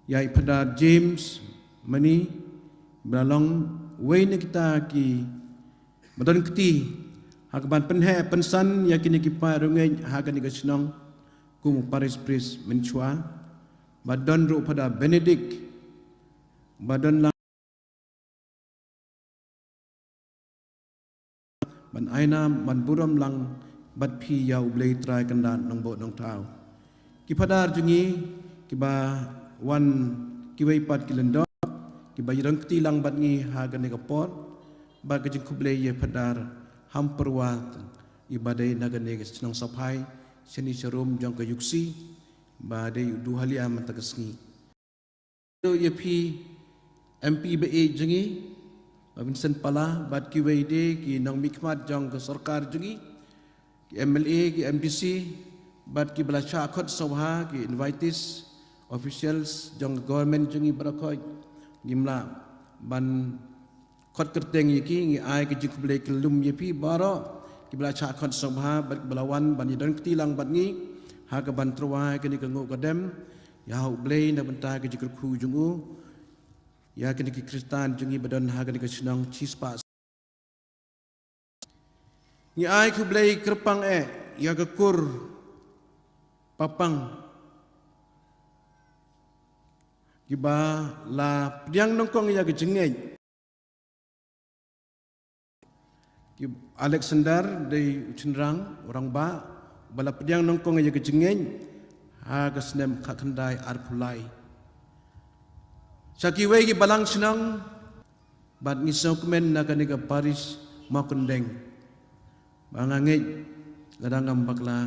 Ïa i Phadar James Mani ba la long uwei na kita ki ba don kti ha kaban pynheh pynsan ïa kine ki paid riewngeit ha kane ka shnong kum u parish priest mynshuwa. Ba don ruh Phadar Benedict ba don lang ban ai nam ban burom lang bad phi ïa U Blei Trai Kynrad Nongbuh Nongthaw. Ki phadar jong ngi kiba wan, kiwei pat ki lyngdoh kiba ïadon kti lang bad ngi ha kane ka por. Bad ka jingkhublei ïa Phadar Hampyrwa, iba dei na kane ka shnong Saphai, shane sharum jong ka U C C, ba dei u duhalia mynta ka sngi. Ïa phi M P ba ïeit jong ngi, Bah Vincent Pala, bad kiwei de ki nongmihkhmat jong ka sorkar jong ngi, ki M L A, ki M D C, bad kiba la shah khot sngewbha, ki invitees, officials jong ka government jong ngi baroh khoit, ngim lah ban khot kyrteng ïa ki, ngi ai ka jingkhublei khyllem ïa phi baroh kiba la shah khot sngewbha bad kiba la wan ban ïadon kti lang bad ngi ha kaban tyrwa ïa kane ka nguh ka dem ïa U Blei na bynta ka jingkyrkhu jong u ïa kine ki Khristan jong ngi ba don ha kane ka shnong shispah. Ngi ai khublei kyrpang eh ïa ka kur Papang kiba la pdiang nyngkong ïa ka jingngeit. Ki Alexander dei u shynrang, u rangbah, ba la pdiang nyngkong ïa ka jingngeit ha ka snem khatkhyndai arphew lai. Sha kiwei ki balang shnong bad ngi sngewkmen na kane ka parish Mawkyndeng, ba nga ngeit lada ngam bakla,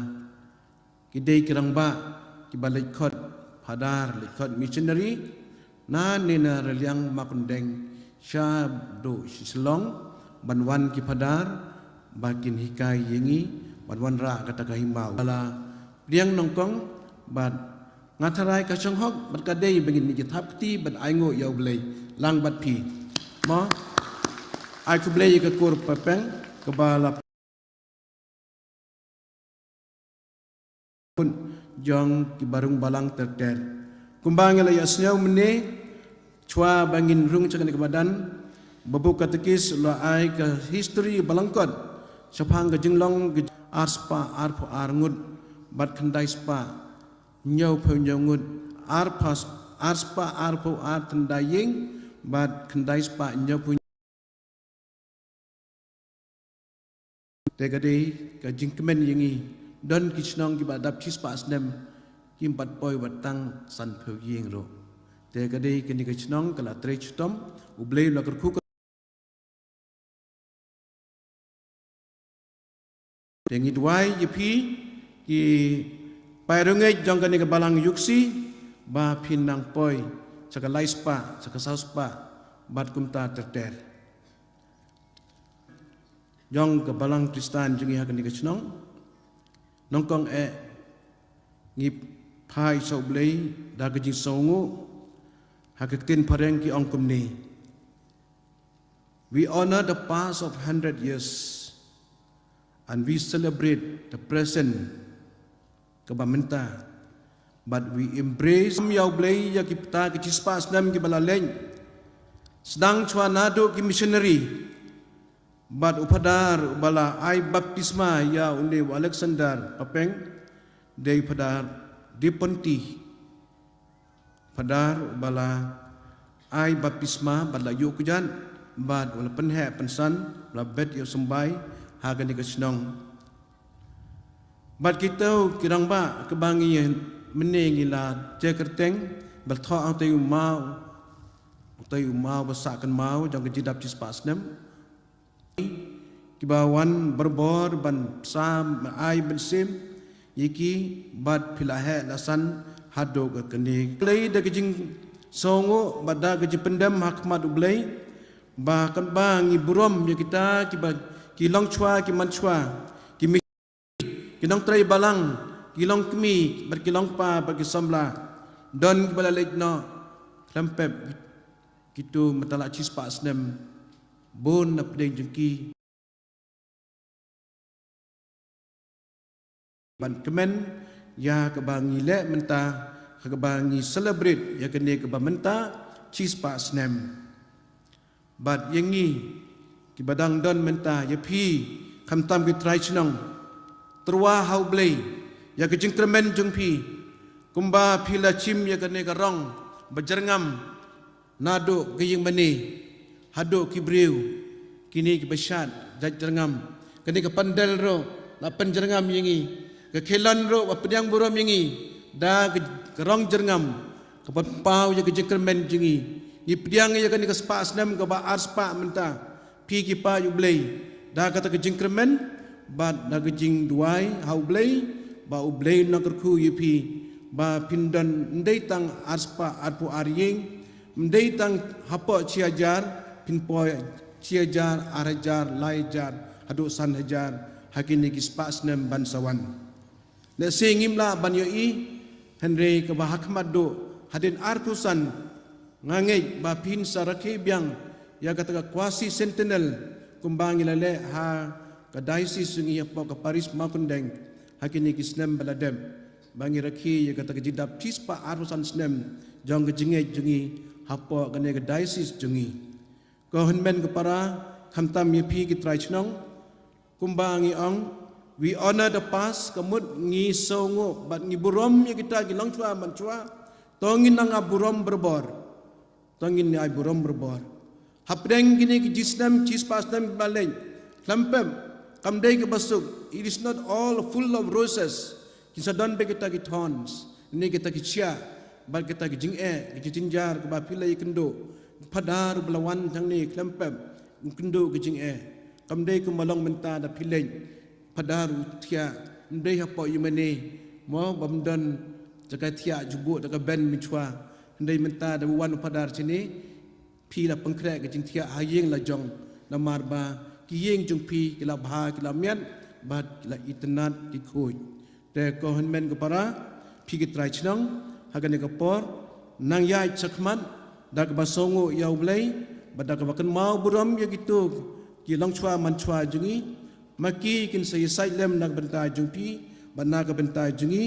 ki dei ki rangbah kiba leit khot phadar, leit khot missionary na ne na Raliang Mawkyndeng shaduh sha Shillong ban wan ki phadar ba kin hikai ïa ngi ban wanrah kata ka hima u la pdiang nyngkong. Bad nga tharai ka shong hok bad ka dei ba ngin ïa thap kti bad ainguh ïa U Blei lang bad phi. Mo, ai khublei ïa ka kur Papeng kaba la jong kiba rung balang ter ter. Kumba ngi la ïa sngew mynne, shuwa ba ngin rung sha kane ka madan, Babu Katekis u la ai ka history ba lyngkot shaphang ka jinglong ka arspah arphew ar ngut bad khyndai spah hynñiewphew hynñiew ngut, arpa-, arspah arphew ar tynrai ïing bad khyndai spah hynñiewphew. Te ka dei ka jingkmen ïa ngi, don ki shnong kiba dap shispah snem kim pat poi wat tang sanphew ïing ruh. Te ka dei kane ka shnong ka la trei shitom, U Blei u la kyrkhu ka. Te ngi duwai ïa phi ki paidbah jong kane ka balang Iewkhsih ba phin nang poi sha ka lai spah, sha ka saw spah bad kumta ter ter. Jong ka balang Khristan jong ngi ha kane ka shnong, nyngkong eh ngi phai sha U Blei da ka jingsngewnguh. Ha ka ktien phareng ki ong kumne: We honor the past of hundred years and we celebrate the present kaba mynta, but we embrace. Ïa U Blei ïa kita ki shispah snem kiba la leit, sdang shuwa naduh ki missionary bad u phadar uba la ai baptisma ïa une u Alexander Papeng, dei u Phadar De Ponti. Phadar uba la ai baptisma bad la ïuh kjat bad u la pynheh pynsan, u la bet ïa u symbai ha kane ka shnong. Bad kito ki rangbah kaba ngi mynne ngi la jia kyrteng, ba thoh hangtei u maw, hangtei u maw ba sah kynmaw jong ka jingdap shispah snem. Kiba wan barabor ban sam ai mynsiem ïa ki bad phi la heh la san haduh ka kane. Lei da ka jingsngewnguh bad da ka jingpyndem ha khmat U Blei ba kan ba ngi burom ïa kita kiba ki longshuwa ki manshuwa, ki mi-, ki nongtrei balang, ki longkmie bad ki longpa bad ki samla. Don kiba la leit noh khlem pep kito mynta la shispah snem, bun na pdeng jong ki. Ban kmen ïa kaba ngi leh mynta, kaba ngi celebrate ïa kane kaba mynta shispah snem. Bad ïa ngi kiba dang don mynta, ïa phi khamtam ki trai shnong, tyrwa ha U Blei ïa ka jingkyrmen jong phi, kumba phi la shim ïa kane ka rong ba jyrngam, naduh ka ïing mane haduh ki briew, kine kiba shad jait jyrngam. Kane ka pandal ruh la pynjyrngam ïa ngi, ka kheilan ruh ba pdiang burom ïa ngi da ka, ka rong jyrngam, ka pynpaw ïa ka jingkyrmen jong ngi. Ngi pdiang ïa kane ka spah snem kaba ar spah mynta, phi ki paid U Blei, da kata ka jingkyrmen bad da ka jingduwai ha U Blei, ba U Blei un nang kyrkhu ïa phi ba phin don ym dei tang ar spah arphew ar ïing, ym dei tang hapoh shi hajar, phin poi shi hajar, ar hajar, lai hajar, haduh san hajar ha kine ki spah snem ban sa wan. Lehse ngim lah ban ïohi, hynrei kaba ha khmat duh hadien arphew san, nga ngeit ba phin sa rakhe biang ïa kata ka quasi centennial, kumba ngi la leh ha ka diocese jong ngi hapoh ka parish Mawkyndeng ha kine ki snem ba la dep, ba ngi rakhe ïa kata ka jingdap shispah arphew san snem jong ka jingngeit jong ngi hapoh kane ka diocese jong ngi. Ko hynmen ko para, khamtam ïa phi ki trai shnong, kumba ngi ong, we honor the past, ka mut ngi sngewnguh bad ngi burom ïa kita ki longshuwa manshuwa. To ngin nang ai burom barabor. To ngin ai burom barabor. Hapdeng kine ki shi snem, shispah snem ba la leit, khlem pep kam dei kaba suk. It is not all full of roses. Kin sa don beit kita ki thorns. Kine kita ki shiah bad kita ki jingeh, ki jingjynjar kiba phi la ïakynduh. Phadar uba la wan hangne khlem pep, u kynduh ki jingeh. Kam dei kumba long mynta da phi leit, Phadar u thiah, ym dei hapoh ïingmane mo, bym don jaka thiah jubuk da ka ben mynshuwa. Hynrei mynta da u wan u Phadar shane, phi la pynkhreh ka jingthiah ha ïing la jong, namar ba ki ïing jong phi ki la bha, ki la miat bad ki la itynnad, ki khuid. Te ko hynmen ko para, phi ki trai shnong, ha kane ka por, nang ïaid shakhmat da kaba sngewnguh ïa U Blei bad da kaba kynmaw burom ïa kito ki longshuwa manshuwa jong ngi. Ma ki kin sa ïasaid lem na ka bynta jong phi bad na ka bynta jong ngi.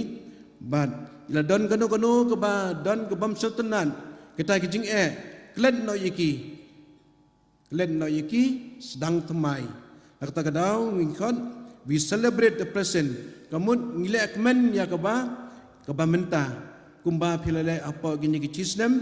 Bad la don kano kano kaba don ka bym sngewtynnad, kita ki jingeh, klet noh ïa ki. Klet noh ïa ki, sdang thymmai. Na kata ka daw ngi khot, we celebrate the present. Ka mut ngi leh kmen ïa kaba, kaba mynta. Kumba phi la leh hapoh kine ki snem,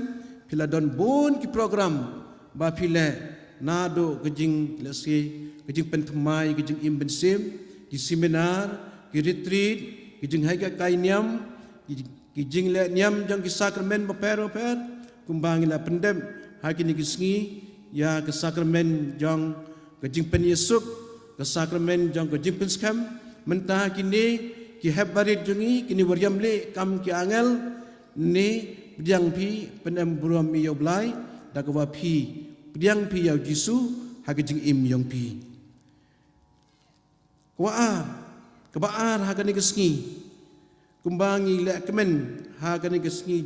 phi la don bun ki program ba phi leh, naduh ka jinglehse, ka jingpynthymmai ka jingim mynsiem, ki seminar, ki retreat, ki jinghikai niam, ki, ki jingleh niam jong ki sakramen bapher bapher. Kumba ngi la pyndep ha kine ki sngi ïa ka sakramen jong ka jingpynïasuk, ka sakramen jong ka jingpynskhem. Mynta kine ki hep barit jong ngi, kine ba ïam leh kam ki angel, ne pdiang phi, pynem burom ïa U Blei da kaba phi pdiang phi ïa U Jisu ha ka jingim jong phi. Kaba ar, kaba ar ha kane ka sngi, kumba ngi leh kmen ha kane ka sngi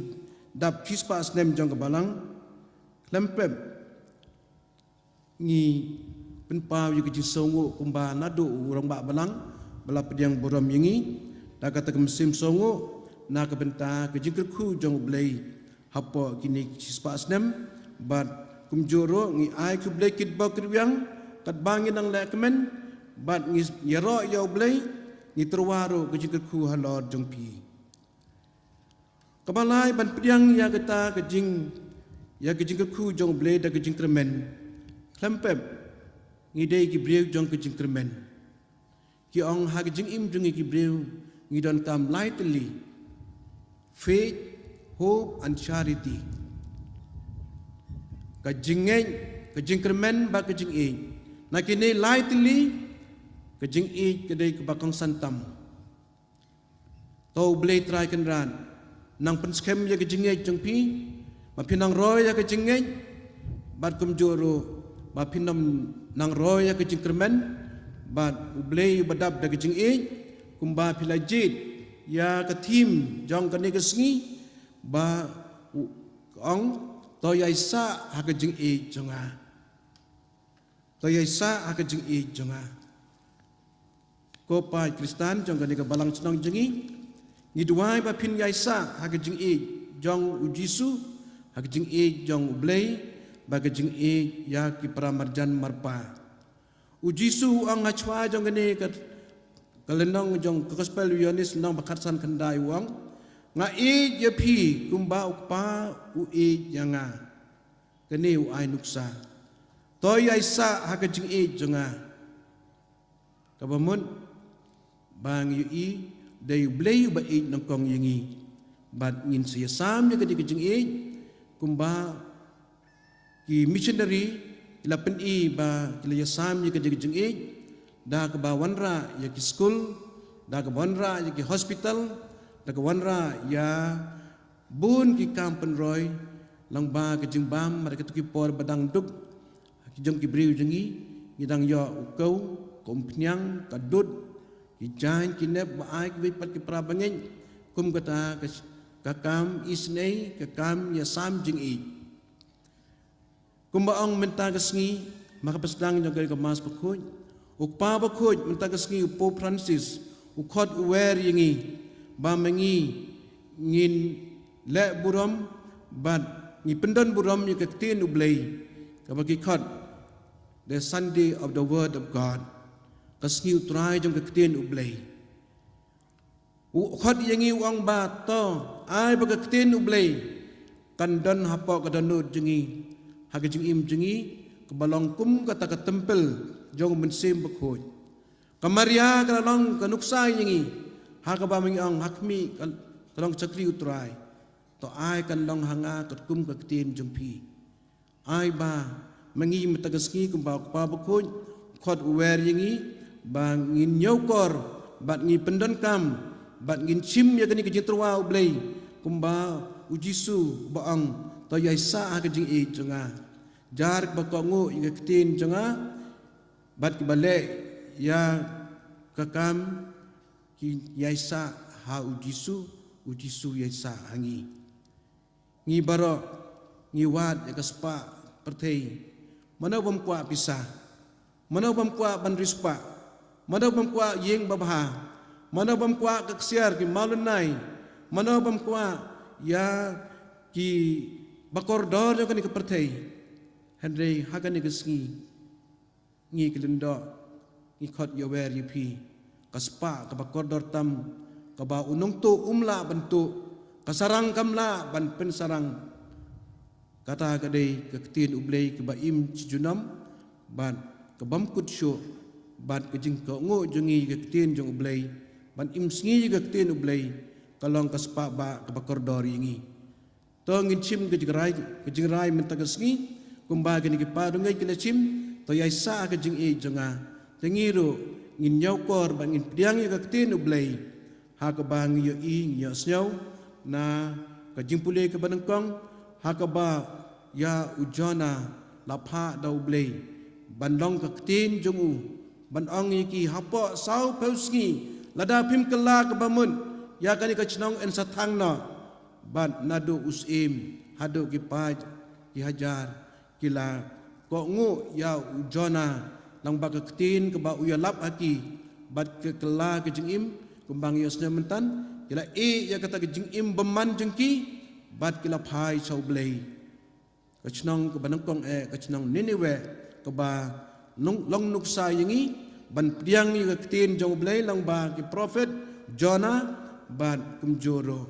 dap shispah snem jong ka Balang, khlem pep ngi pynpaw ïa ka jingsngewnguh kumba naduh u Rangbah Balang ba la pdiang burom ïa ngi da kata ka mynsiem sngewnguh na ka bynta ka jingkyrkhu jong U Blei hapoh kine ki shispah snem. Bad kumjuh ruh ngi ai khublei kitbok kitrwiang katba ngi dang leh kmen, bad ngi ïaroh ïa U Blei, ngi tyrwa ruh ka jingkyrkhu halor jong phi. Kaba lai, ban pdiang ïa kata ka jing, ïa ka jingkyrkhu jong U Blei da ka jingkyrmen. Khlem pep ngi dei ki briew jong ka jingkyrmen. Ki ong ha ka jingim jong ngi ki briew ngi donkam lai tylli: faith, hope and charity. Ka jingngeit, ka jingkyrmen bad ka jingïeit. Na kine lai tylli, ka jingïeit ka dei kaba kongsan tam. To U Blei Trai Kynrad, nang pynskhem ïa ka jingngeit jong phi, ba phin nang roi ïa ka jingngeit, bad kumjuh ruh ba phin nang roi ïa ka jingkyrmen, bad U Blei uba dap da ka jingïeit, kumba phi la jied ïa ka theme jong kane ka sngi, ba u ong, to ïaisah ha ka jingïeit jong nga. To ïaisah ha ka jingïeit jong nga. Ko paid Khristan jong kane ka Balang Shnong jong ngi, ngi duwai ba phin ïaisah ha ka jingïeit jong U Jisu, ha ka jingïeit jong U Blei, bad ka jingïeit ïa ki para marjan marpa. U Jisu u ong ha shuwa jong kane ka, ka lynnong jong ka Gospel u Ïoannis lynnong ba khatsan khyndai u ong, nga ïeit ïa phi kumba U Kpa u ïeit ïa nga. Kane u ai nuksa. To ïaisah ha ka jingïeit jong nga. Kaba mut ba ngi ïohi dei U Blei uba ïeit nyngkong ïa ngi. Bad ngin sa ïasam ïa kane ka jingïeit kumba ki missionary ki la pyni ba ki la ïasam ïa kane ka jingïeit da kaba wanrah ïa ki skul, da kaba wanrah ïa ki hospital, da kaba wanrah ïa bun ki kam pynroi, lyngba ka jingbam, ha kito ki por ba dang duk ki jong ki briew jong ngi, ngi dang ïoh u kew, ka umphniang, ka dud, ki jaiñ, ki nep, ba ai kiwei pat ki para bangeit kum kata ka, ka kam isynei, ka kam ïasam jingïeit. Kumba ong mynta ka sngi, ha ka pyrshang jong ka Mass Bakhuid, U Kpa Bakhuid mynta ka sngi, U Pope Francis u khot u wer ïa ngi ba ma ngi ngin leh burom bad ngi pyndon burom ïa ka ktien U Blei, kaba ki khot the Sunday of the Word of God, ka sngi U Trai jong ka ktien U Blei. U khot ïa ngi, u ong ba to ai ba ka ktien U Blei kan don hapoh ka dohnud jong ngi, ha ka jingim jong ngi, kaba long kum kata ka templ jong U Mynsiem Bakhuid. Ka Maria ka la long ka nuksa ïa ngi, ha kaba ma ngi ong ha khmih ka, Ka long shakri u Trai. To ai kan long ha nga katkum ka ktien jong phi. Ai ba ma ngi mynta ka sngi kumba u Kpa Bakhuid u khot u wer ïa ngi ba ngin ñiewkor bad ngin pyndonkam bad ngin shim ïa kane ka jingtyrwa U Blei kumba U Jisu ba ong, to ïaisah ha ka jingïeit jong nga. Jar kiba kohnguh ïa ka ktien jong nga bad kiba leh ïa ka kam ki ïaisah ha U Jisu, U Jisu ïaisah ha ngi. Ngi baroh ngi wad ïa ka spah pyrthei. Mano bym kwah pisa? Mano bym kwah ban riewspah? Mano bym kwah ïing babha? Mano bym kwah ka ksiar ki mawlynnai? Mano bym kwah ïa kiba kordor jong kane ka pyrthei? Hynrei ha kane ka sngi ngi ki lyngdoh ngi khot ïawer ïa phi. Ka spah kaba kordor tam kaba u nongtuh um lah ban tuh, ka sarang kam lah ban pynsarang. Kata ka dei ka ktien U Blei kaba im shi junom bad kabym kut shuh bad ka jingkohnguh jong ngi ka ktien jong U Blei ban im sngi ïa ka ktien U Blei ka long ka spah ba kaba kordor ïa ngi. To ngin shim ka jingrai, ka jingrai mynta ka sngi kumba kine ki paralok ki la shim, to ïaisah ka jingïeit jong nga. Te ngi ruh ngin ñiewkor bad ngin pdiang ïa ka ktien U Blei ha kaba ngi ïohi, ngi ïohsngew na ka jingpule kaba nyngkong ha kaba ïa u Jonah la phah da U Blei ban long ka ktien jong u ban ong ïa ki, hapoh sawphew sngi lada phim kylla kaba mut ïa kane ka shnong yn sa thang noh. Bad naduh u syiem haduh ki paid ki hajar ki la kohnguh ïa u Jonah lyngba ka ktien kaba u ïalap ha ki bad ka kylla ka jingim. Kumba ngi ïohsngew mynta ki la ïeh ïa kata ka jingim bymman jong ki bad ki la phai sha U Blei. Ka shnong kaba nyngkong eh, ka shnong Niniweh, kaba long nuksa ïa ngi ban pdiang ïa ka ktien jong U Blei lyngba ki prophet Jonah bad kumjuh ruh.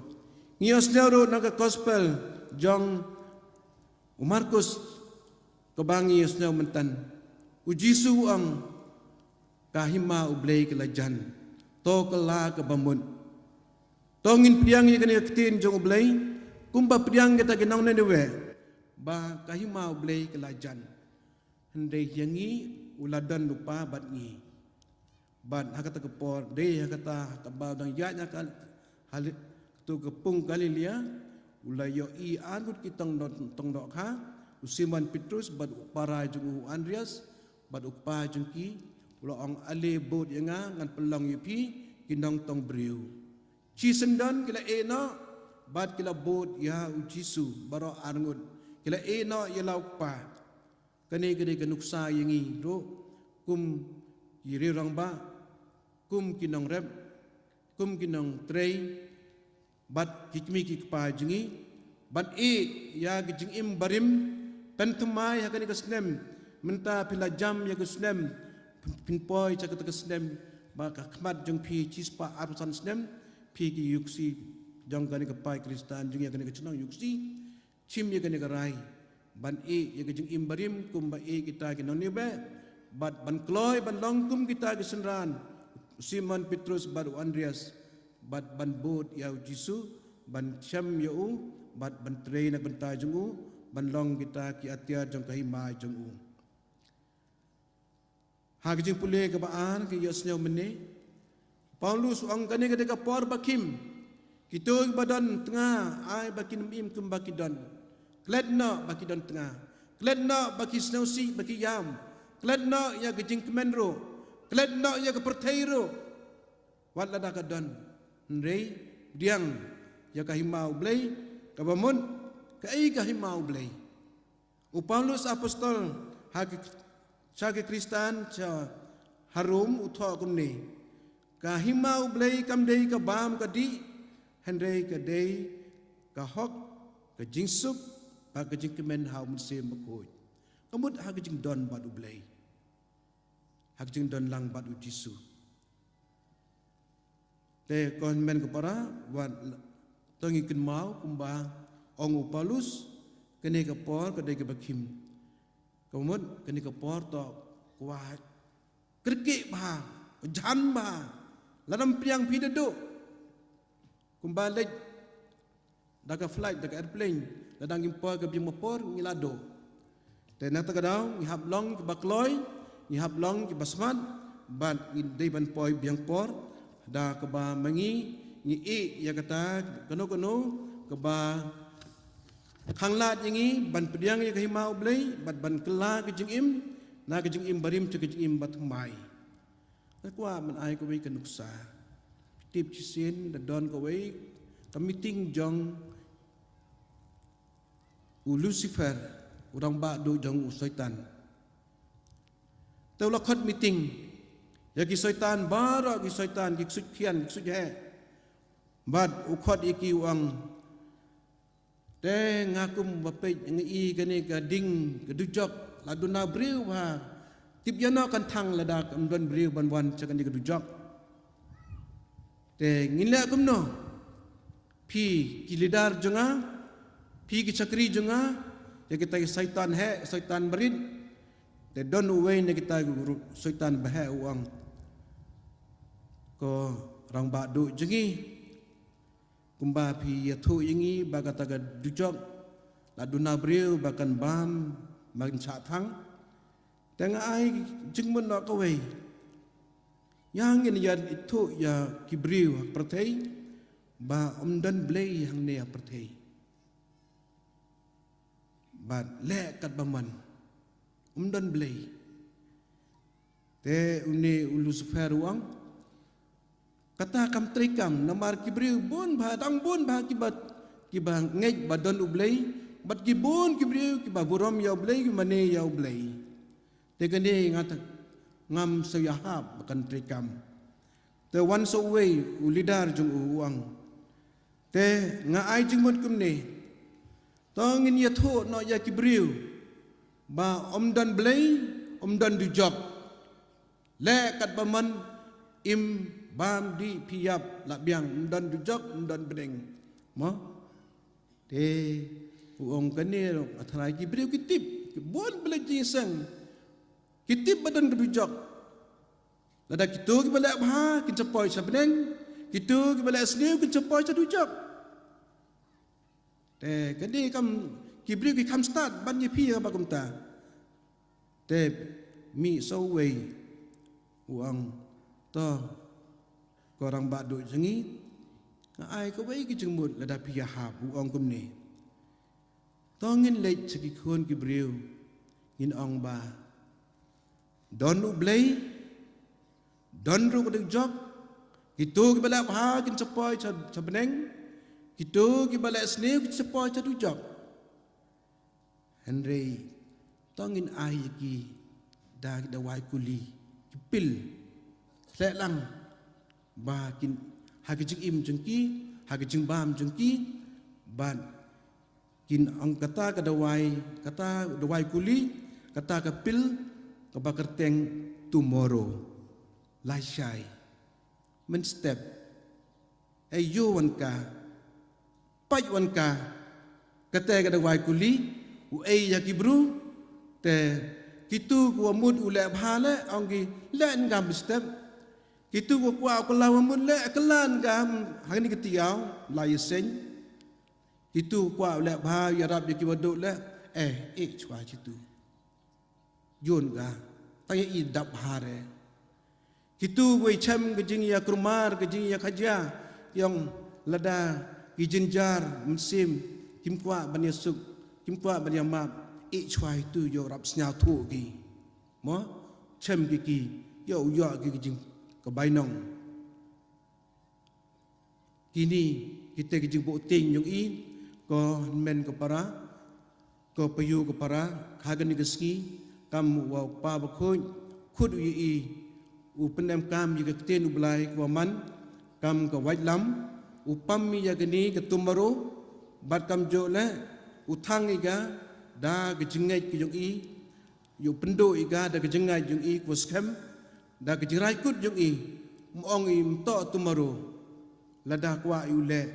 Ngi ïohsngew ruh na ka gospel jong u Markus kaba ngi ïohsngew mynta. U Jisu u ong, ka hima U Blei ka la jan, to kylla kaba mut. To ngin pdiang ïa kane ka ktien jong U Blei kumba pdiang kita ki nong Niniweh ba ka hima U Blei ka la jan. Hynrei ïa ngi u la don lypa bad ngi. Bad ha kata ka por dei ha kata kaba u dang ïaid ha ka, ha tu ka pung Galilea, u la ïohi arngut ki tong doh, tong dohkha, u Simon Petrus bad u para jong u Andreas bad u kpa jong ki. U la ong, ale bud ïa nga ngan pynlong ïa phi ki nongtong briew. Shisyndon ki la ïeh noh bad ki la bud ïa U Jisu baroh arngut, ki la ïeh noh ïa la u kpa. Kane ka dei ka nuksa ïa ngi ruh kum ki riew rangbah, kum ki nongrep, kum ki nongtrei bad ki kmie ki kpa jong ngi ban ïeh ïa ka jingim barim. Pynthymmai ha kane ka snem, mynta phi la jam ïa ka snem, phin poi sha kata ka snem ba ka khmat jong phi shispah arphew san snem, phi ki ïohksi jong kane ka paid Khristan jong ngi ha kane ka shnong ïohksi. Shim ïa kane ka rai ban ïeh ïa ka jingim barim kumba ïeh kita ki nong Niniweh bad ban kloi ban long kum kita ki synran, u Simon Petrus bad u Andreas, bad ban bud ïa U Jisu, ban shem ïa u bad ban trei na ka bynta jong u, ban long kita ki atiar jong ka hima jong u. Ha ka jingpule kaba ar ngi ïohsngew mynne, Paulus u ong kane ka dei ka por ba khim. Kito kiba don tnga ai ba kin im kumba ki don. Klet noh ba ki don tnga. Klet noh ba ki sngewsih ba ki ïam. Klet noh ïa ka jingkmen ruh. Klet noh ïa ka pyrthei ruh. Wat lada ka don, hynrei pdiang ïa ka hima U Blei kaba mut. Kaei ka hima U Blei? U Paulus apostol ha ki, sha ki Khristan sha ha Rom u thoh kumne, ka hima U Blei kam dei ka bam ka dih, hynrei ka dei ka hok, ka jingsuk bad ka jingkmen ha U Mynsiem Bakhuid. Ka mut ha ka jingdon bad U Blei, ha ka jingdon lang bad U Jisu. Te ko hynmen ko para, wat to ngi kynmaw kumba ong u Paulus, kane ka por ka dei kaba khim. Ka mut kane ka por to kwah kyrkieh bha, jan bha. Lada ym pdiang phi da duh. Kumba leit da ka flight, da ka airplane, da dang ngim poi ka biang ba por ngi la duh. Te na kata ka daw ngi hap long kiba kloi, ngi hap long kiba smat, bad ngi dei ban poi biang por, da kaba ma ngi ngi ïohi ïa kata kano kano kaba khanglad ïa ngi ban pdiang ïa ka hima U Blei bad ban kylla ka jingim na ka jingim barim sha ka jingim bathymmai. Nga kwah ban ai kawei ka nuksa. Tip shisien da don kawei ka meeting jong u Lucifer, u rangbah duh jong u Soitan. Te u la khot meeting ïa ki soitan baroh, ki soitan, ki ksuid khian, ki ksuid heh. Bad u khot ïa ki, u ong, te nga kum ba peit nga i kane ka ding ka dujok la duna briew bha. Tip ïano kan thang lada kam don briew ban wan sha kane ka dujok. Te ngin leh kumno? Phi ki leader jong nga, phi ki shakri jong nga, ïa kita ki soitan heh, soitan barit. Te don uwei na kita ki guru soitan baheh u ong, ko rangbah duh jong ngi, kumba phi ïathuh ïa ngi ba kata ka dujok la duna briew ba kan bam, ba kan shah thang. Te nga ai jingmut noh kawei. Ïa ngin ïathuh ïa ki briew ha pyrthei ba ym don Blei hangne ha pyrthei. Bad leh katba mon, ym don Blei. Te une u Lucifer u ong, kata kam treikam, namar ki briew bun bha, dang bun bha kiba, kiba ngeit ba don U Blei, bad ki bun ki briew kiba burom ïa U Blei, ki mane ïa U Blei. Te kane nga ta, ngam sngewhap ba kan treikam. Te wan sa uwei u leader jong u, u ong, te nga ai jingmut kumne. To ngin ïathuh noh ïa ki briew ba ym don Blei, ym don dujok. Leh katba mon, im bam dih phi ïap la biang, ym don dujok, ym don bneng. Mo? Te u ong kane ruh, nga tharai ki briew ki tip, ki bun bneng jingïaseng. Ki tip ba don ka dujok. Lada kito kiba leh bha kin sa poi sha bneng, kito kiba leh sniew kin sa poi sha dujok. Te kane kam, ki briew ki kham stad ban ïa phi ïa kaba kumta. Te mih sa uwei u ong, to ko rangbah duh jong ngi, nga ai kawei ka jingmut lada phi ïahap, u ong kumne. To ngin leit sha ki khun ki briew, ngin ong ba don U Blei, don ruh ka dujok, kito kiba leh bha kin sa poi sha, sha bneng, kito kiba leh sniew kin sa poi sha dujok. Hynrei to ngin ai ïa ki da ki dawai kuli, ki pil, leh lang ba kin, ha ka jingim jong ki, ha ka jingbam jong ki, bad kin ong kata ka dawai, kata dawai kuli, kata ka pil, kaba kyrteng tomorrow. Lashai. Mynstep. Ïoh wan ka. Pait wan ka. Kata ka dawai kuli, u ai ïa ki briew, te kito kiwa mut u leh bha leh, ong ki leh nga mynstep. Kito kiwa kwah u kylla wa mut leh, kylla nga hangne ka tiaw, la ïaseng. Kito kwah u leh bha, ïarap ïa kiwa duh leh, eh, eh, chwa chitu. Ïoh nga, tang ïa i dap bha re. Kito wei chem ka jingïakrumar, ka jingïakhajia, ïong lada ki jynjar mynsiem, kim kwah ban ïasuk, kim kwah ban ïamap, eh chwa itu ïoh rap sñiawthuh ki. Mo, chem ki ki, ïoh ïoh ki ki jing ka bainong. Kini, kita ki jingbuh tieng yong i, ko hynmen ko para, ko payu ko para, ha kani ka sngi, kam wa u kpa bakhuid, khut u i, u pynem kam ïa ka ktien u Blai ko man, kam ka waitlam, u pam ïa kani ka tomorrow, bad kam jooh leh, u thang ïa ka, da ka jingngeit ka yong i, ïoh pynduh ïa ka da ka jingngeit yong i ko skhem, da ka jingrai kut yong i, ym ong i ym toh tomorrow, lada kwah i u leh,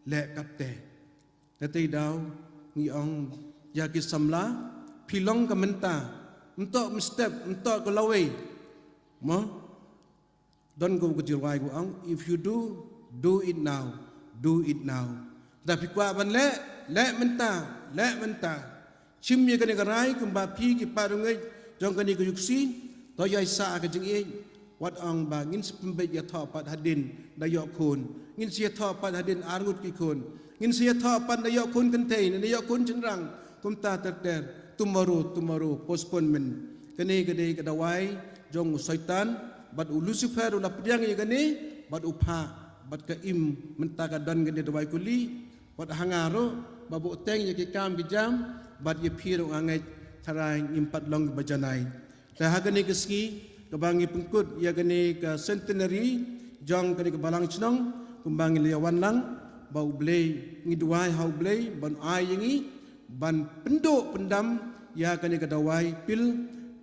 leh katte. Te te daw, ngi ong, ïa ki samla, phi long ka mynta, ym toh mynstep, ym toh ka lawei. Mo? Don ko ka jingrai ko ong, if you do, do it now, do it now. Da phi kwah ban leh, leh mynta, leh mynta. Shim ïa kane ka rai kumba phi ki parangeit jong kane ka yuksi, to ïai sah ha ka jingïeit. Wat ong ba ngin sa pynbeit ïathoh pat hadien da ïoh khun, ngin sa ïathoh pat hadien ar ngut ki khun, ngin sa ïathoh pat da ïoh khun kynthei ne da ïoh khun shynrang. Kumta ter ter, tomorrow, tomorrow, postponement. Kane ka dei ka dawai jong u Soitan bad u Lucifer u la pdiang ïa kane, bad u phah, bad ka im mynta ka don kane dawai kuli. Bad ha nga ruh ba bud teng ïa ki kam ki jam, bad ïa phi ruh nga ngeit tharai ngim pat long ba janai. Te ha kane ka sngi kaba ngi pynkut ïa kane ka centenary jong kane ka balang shnong, kumba ngi la ïa wan lang, ba U Blei, ngi duwai ha U Blei ban ai ïa ngi ban pynduh pyndam ïa kane ka dawai pil,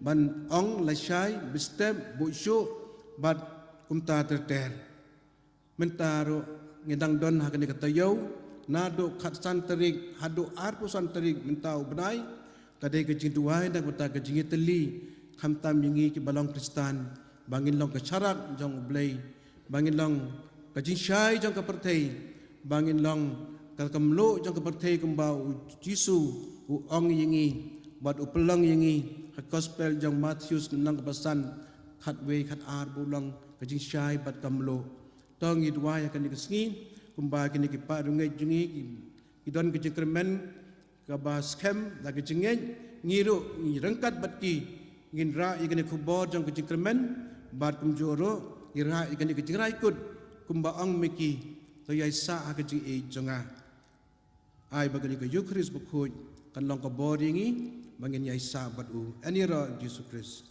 ban ong lashai, bistep, buh shuh, bad kumta ter ter. Mynta ruh ngi dang don ha kane ka taïew, naduh khatsan tarik haduh arphew san tarik mynta u bnai. Ka dei ka jingduwai na ka bynta ka jingïatylli, khamtam ïa ngi kiba long Khristan, ba ngin long ka sharak jong U Blei, ba ngin long ka jingshai jong ka pyrthei, ba ngin long ka, ka mluh jong ka pyrthei kumba u Jisu u ong ïa ngi, bad u pynlong ïa ngi ha gospel jong Mathaios lynnong kaba san, khatwei khatar, ba u long ka jingshai bad ka mluh. To ngi duwai ha kane ka sngi, kumba kine ki parangeit jong ngi ki, ki don ka jingkyrmen kaba skhem da ka jingngeit, ngi ruh ngi ryngkat bad ki ngin rah ïa kane ka khubor jong ka jingkyrmen, bad kumjuh ruh ngi rah ïa kane ka jingrai kut, kumba ong ma ki, to ïai sah ha ka jingïeit jong nga. Ai ba kane ka Eukharist bakhuid kan long ka bor ïa ngi ba ngin ïai sah bad u. Ïa ïaroh Jisu Khrist.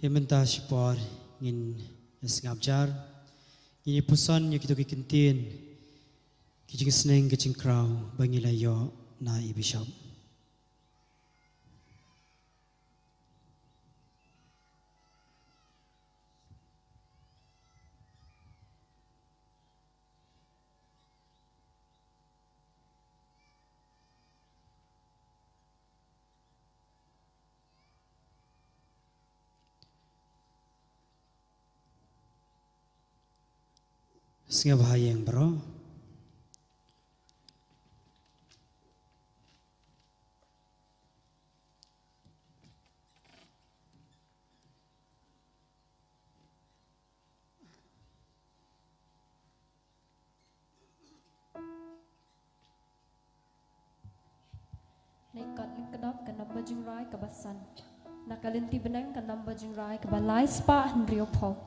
Te mynta shipor ngin ïa sngap jar, ngin ïa puson ïa kito ki kyntien, ki jingsneng, ki jingkraw ba ngi la ïoh na i Bishop. Sngap ha ïing bro. Na i Katholik Kdap ka nombar jingrai kaba san. Na ka lynti bneng ka nombar jingrai kaba lai spah hynriew phew.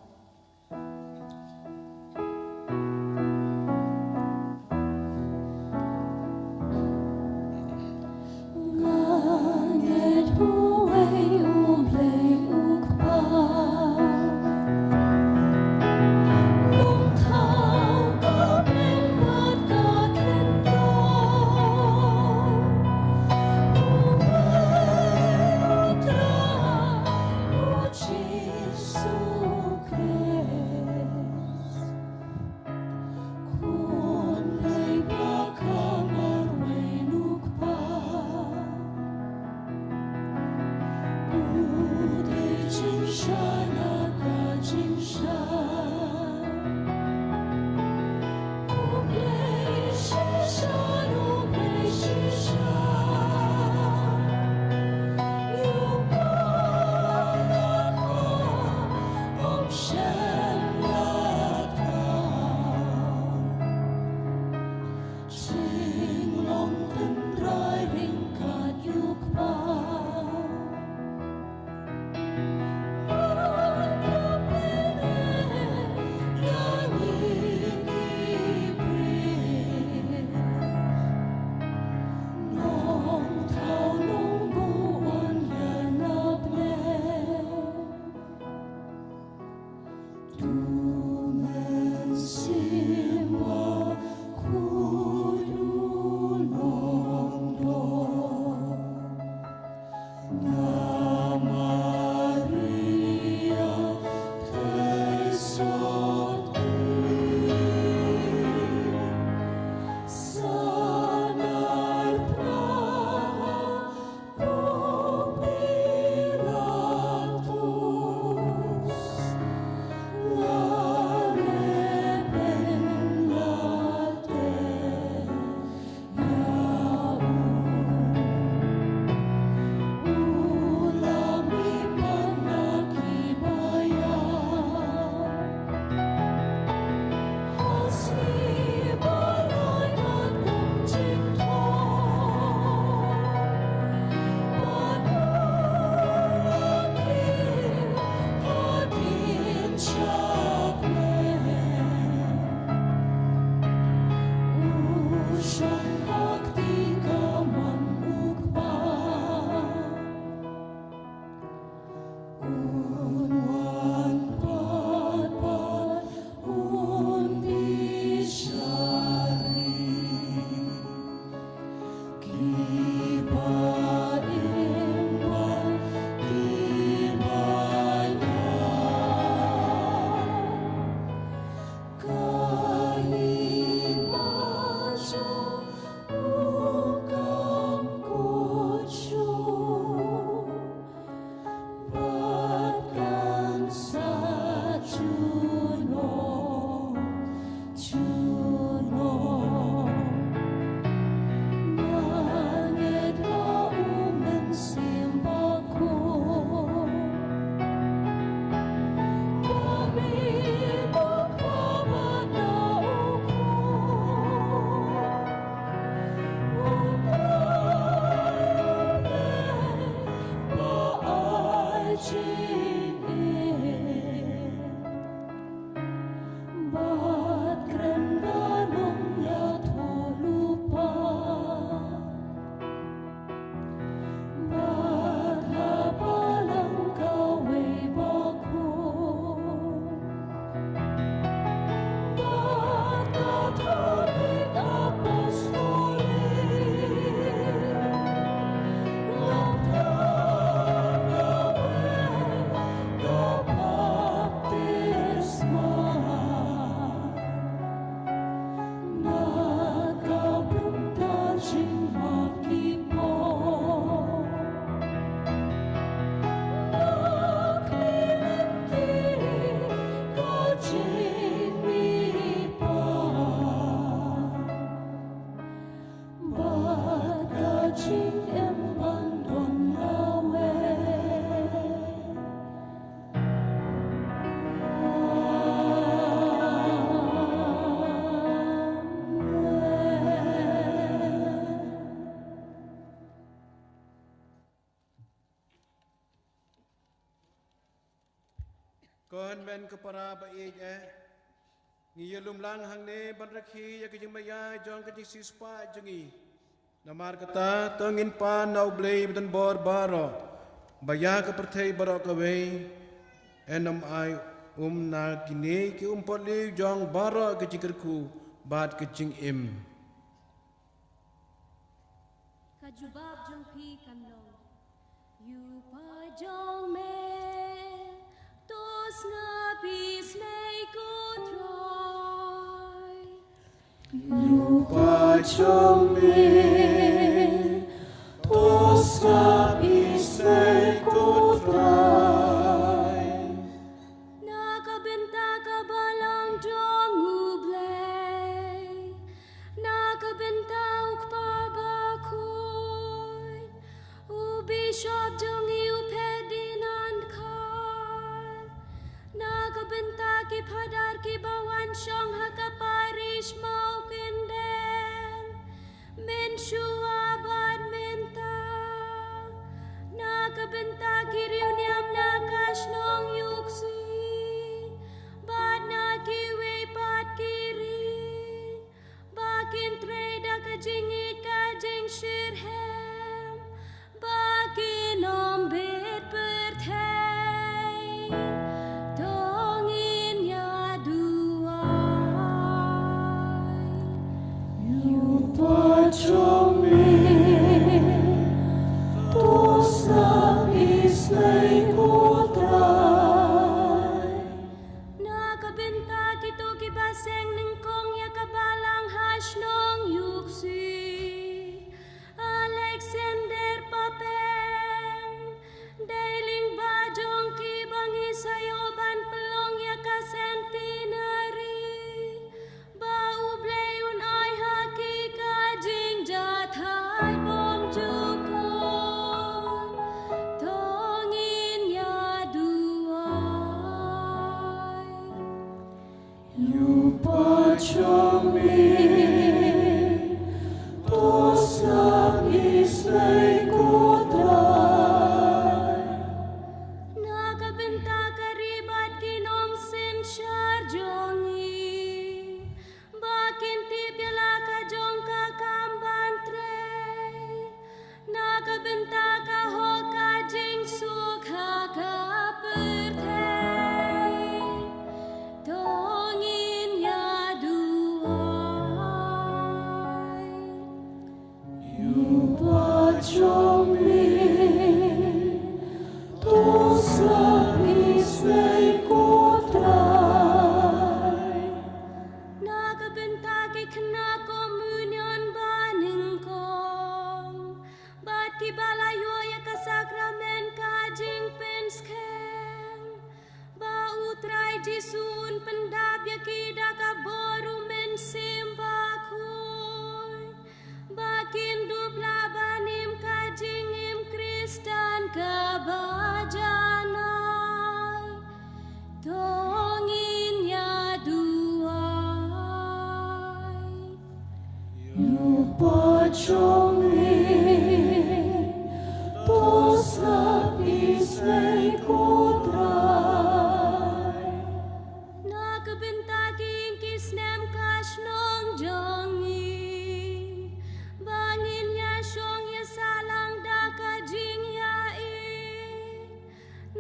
Ko hynmen ko para ba ïeit eh, ngi ïalum lang hangne ban rakhe ïa ka jingmaïa jong ka jingsiewspah jong ngi. Namar kata to ngin pan na U Blei badonbor baroh ba ïa ka pyrthei baroh kawei yn ym ai um na kine ki umpohliew jong baroh ka jingkyrkhu bad ka jingim. Ka jubab jong phi kan long: Ïa u paid jong me, to sngap isynei ko Trai. Ïa u paid jong me, to sngap isynei ko Trai. Na ka bynta ka balang jong U Blei, na ka bynta u Kpa Bakhuid, u Bishop jong ngi u Ferdinand Kar, na ka bynta ki phadar kiba wan shong ha ka parish Mawkyndeng mynshuwa bad mynta, na ka bynta ki riewniam na ka shnong Iewkhsui bad na kiwei pat ki ri, ba kin trei da ka jingïeit ka jingshitrhem, ba kin ym bit pyrthei. To ngin ïa duwai. Ïa u paid jong me, to sngap isynei ko Trai. Na ka bynta kito kiba seng nyngkong ïa ka balang ha shnong Iewkhsui, Alexander Papeng, dei lyngba jong ki ba ngi sa ïoh ban pynlong ïa ka centenary, ba U Blei un ai ha ki ka jingjahthait bymjukut. To ngin ïa duwai. Ïa u paid jong me, to sngap isynei ko Trai. Na ka bynta ka ri bad ki nongsynshar jong ngi, ba kin tip ïa la ka jong ka kam ban trei, na ka bynta ka hok ka jingsuk ha ka pyrthei. To ngin ïa duwai. Ïa u paid jong me, to sngap isynei ko Trai. Na ka bynta ki khynnah komunion ba nyngkong bad kiba la ïoh ïa ka sakramen ka jingpynskhem, ba U Trai Jisu un pyndap ïa ki da ka bor U Mynsiem Bakhuid, ba kin dup lah ban im ka jingim Khristan kaba janai. To ngin ïa duwai. Ïa u paid jong me, to sngap isynei ko Trai. Na ka bynta ki ïing ki snem ka shnong jong ngi, ba ngin ïa shong ïa sahlang da ka jingïaieit.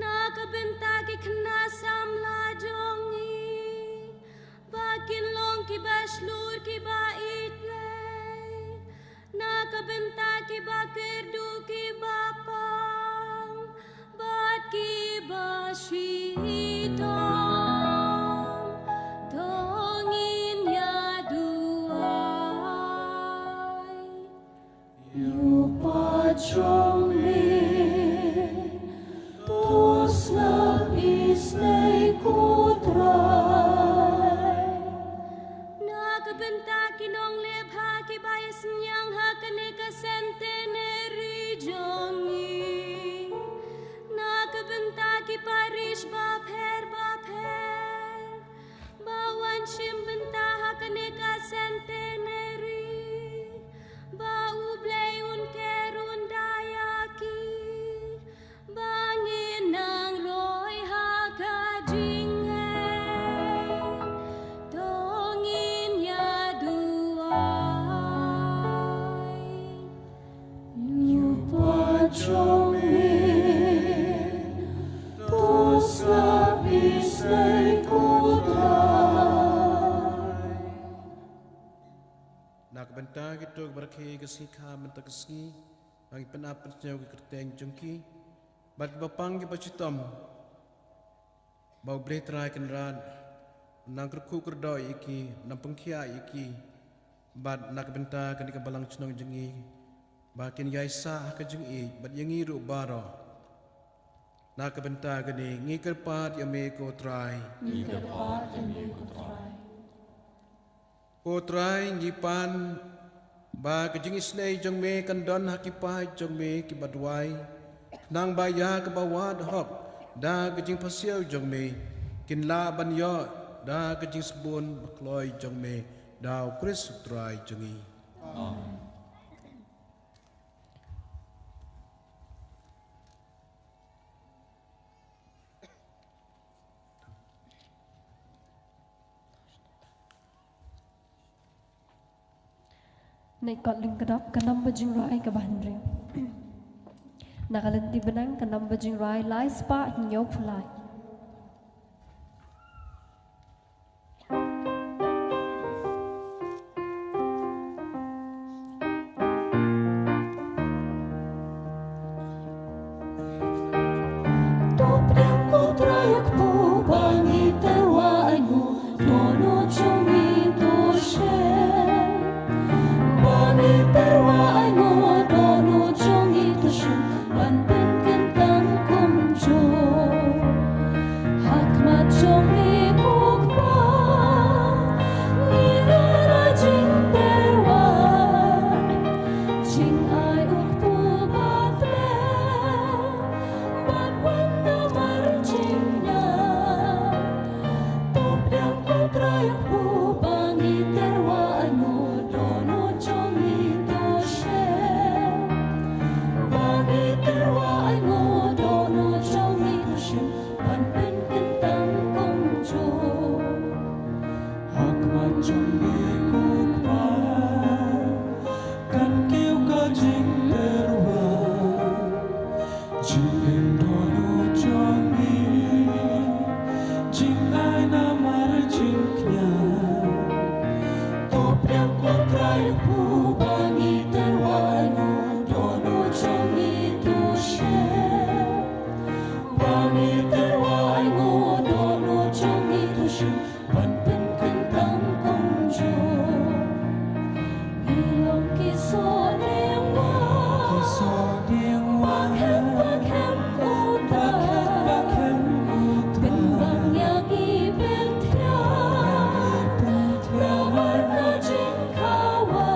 Na ka bynta ki khynnah samla jong ngi, ba kin long kiba shlur kiba ïeit Blei. Na ka Ki ka sngi kha mynta ka sngi, ba ngi pynap pynsngew ki kyrteng jong ki bad kiba pang kiba shitom, ba U Blei Trai Kynrad nang kyrkhu kyrdoh ïa ki, nang pynkhiah ïa ki, bad na ka bynta kane ka balang shnong jong ngi, ba kin ïai sah ha ka jingïeit bad ïa ngi ruh baroh. Na ka bynta kane ngi kyrpad ïa me ko Trai. Ngi kyrpad ïa me ko Trai. Ko Trai, ngi pan ba ka jingisynei jong me kan don ha ki paid jong me kiba duwai, khnang ba ïa kaba wad hok da ka jingpasiaw jong me, kin lah ban ïoh da ka jingsbun bakloi jong me, da U Khrist U Trai jong ngi. Amen. Nai kot lyngkdap, ka namba jingrwai kaba hynriew. Na ka lynti bneng, ka namba jingrwai lai spah hynñiewphew lai. To pdiang ko Trai, ko ba ngi tyrwa, ai nguh dohnud jong ngi to shim. Ba ngi tyrwa, ai nguh dohnud jong ngi to shim, ban pynkyntang kumjuh ha khmat jong me ko Kpa. Ngi ïa la jingtyrwa, jingai u kpu ba thlem, ban wan namar jingngeit. To pdiang ko Trai, ko ba ngi tyrwa, ai nguh dohnud jong ngi to shim. Ba ngi tyrwa, ai nguh dohnud jong ngi to shim, ban pynkyntang kumjuh ha khmat jong me ko Kpa. Kan kiew ka jingtyrwa, jingim dohnud jong ngi, jingai namar jingkñia. To pdiang ko Trai, ko ba ngi tyrwa, ai nguh dohnud jong ngi to shim. Ba ngi tyrwa, ai nguh dohnud jong ngi to shim, ban pynkyntang kumjuh. Ngi long ki sohdieng wah, ki sohdieng wah, ba khem ba khem u Trai, ba khem ba khem u Trai, pynbang ïa ngi, pynthiah, pynthiah namar ka jingkhawai.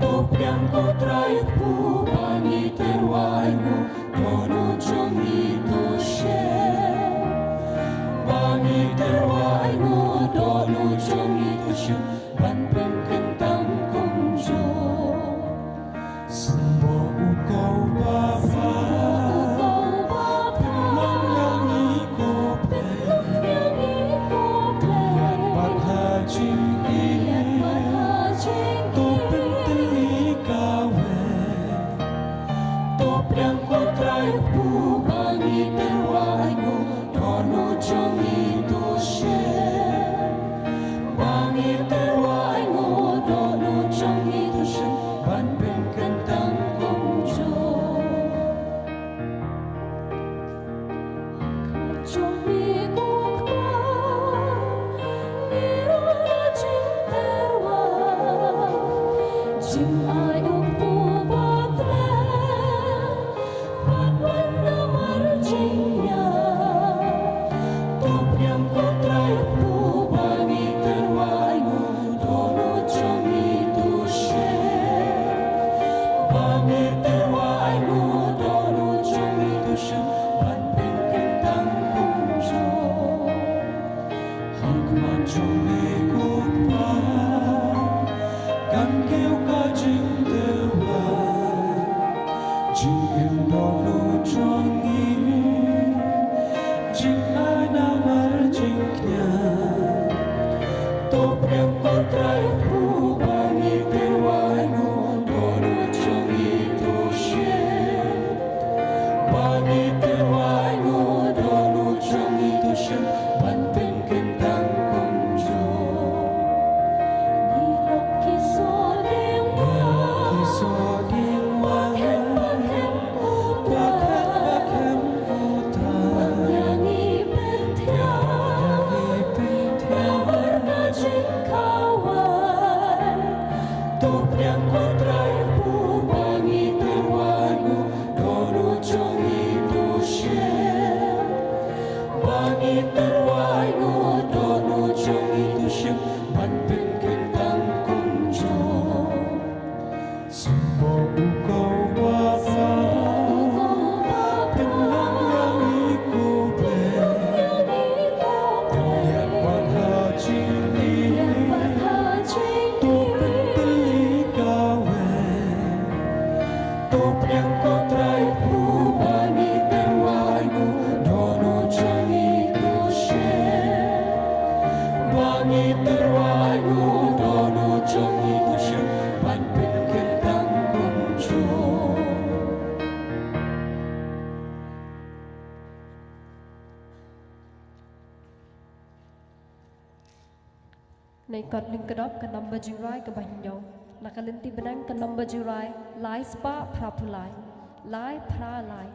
To pdiang ko Trai, ko ba ngi tyrwa, ai nguh dohnud jong ngi to shim. Ba ngi tyrwa, ai nguh dohnud jong ngi to shim, ban pynkyntang kumjuh. Sngewbha u Kpa ba bha, sngewbha u Kpa ba bha, pynlong ïa ngi ko Blei, pynlong ïa ngi ko Blei, ïaid pat ha jingïeit, ïaid pat ha jingïeit. To pynthikna kawei. To pdiang ko Trai, ko ba ngi tyrwa, ai nguh dohnud jong ngi to shim. Ba ngi tyrwa, ai nguh dohnud jong ngi to shim, ban pynkyntang kumjuh. Jong ngi ko Kpa, ngi ïa la jingtyrwa, jingai u kpu ba thlem, ban wan namar jingngeit. To pdiang ko Trai, ko ba ngi tyrwa, ai nguh dohnud jong ngi to shim. Ba ngi tyrwa, ai nguh dohnud jong ngi to shim, ban pynkyntang kumjuh ha khmat jong me ko Kpa. Kan kiew ka jingtyrwa, jingim dohnud jong ngi, jingai namar jingkñia. To pdiang ko Trai, ko ba ngi tyrwa, ai nguh dohnud jong ngi to shim. Ba ngi tyrwa, ai nguh dohnud jong ngi to shim, ban pynkyntang kumjuh. Ngi long ki sohdieng Tyrwa, aiu don u jong ngi to shim ban pynkyntang kumjuh? Sngewbha u ko Baba, pynlong ïa ngi ko Blei. Pynlong ïa ngi ko Blei. Pynlong ïa ngi ko Blei. To pynpeli kawei. To pdiang ko Trai, pynban ngi tyrwa, aiu don u jong ngi to shim. Ba ngi tyrwa, aiu don u jong ngi to shim ban pynkyntang kumjuh? Nai kot lyngkdop ka nombar jingrai kaba hynñiew. Na ka lynti bneng ka nombar jingrai lai spah phra phew lai. Lai phra lai.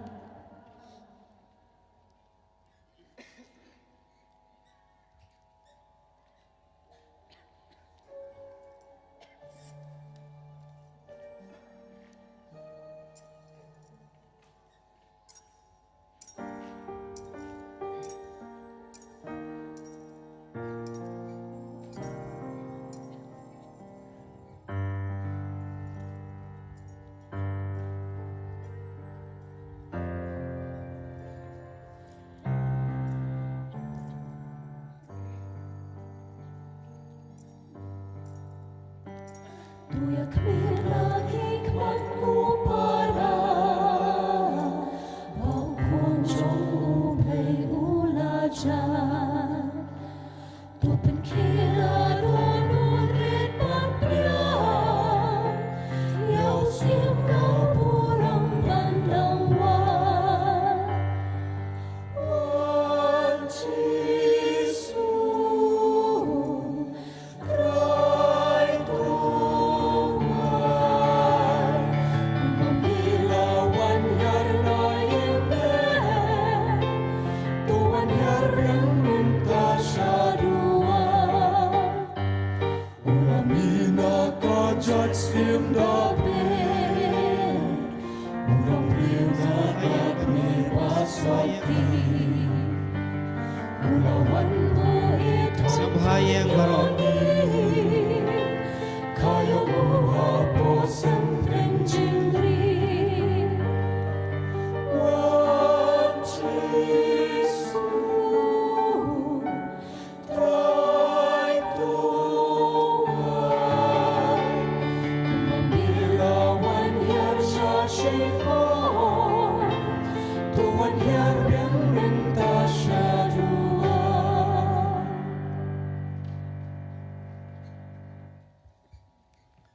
To ïa khmih la ki khmat ko para, ba u khun jong U Blei u la jan. To pynkhih la don u rit ban pdiang ïa u syiem ka burom ban dang wan. Wan Jisu, Trai to wan, kumba me la wan hiar na ïing Blei, to wan hiar biang mynta sha duwar. U la mih na ka jaid syiem Dabid, u long briew na ka kmie ba sati. U la wan buh ïa ka sngewbha ïa baroh. Ka ïa u hapoh seng pynjingri. Wan Jisu, Trai to wan, kumba me la wan hiar sha shipor, to wan hiar biang mynta sha duwar.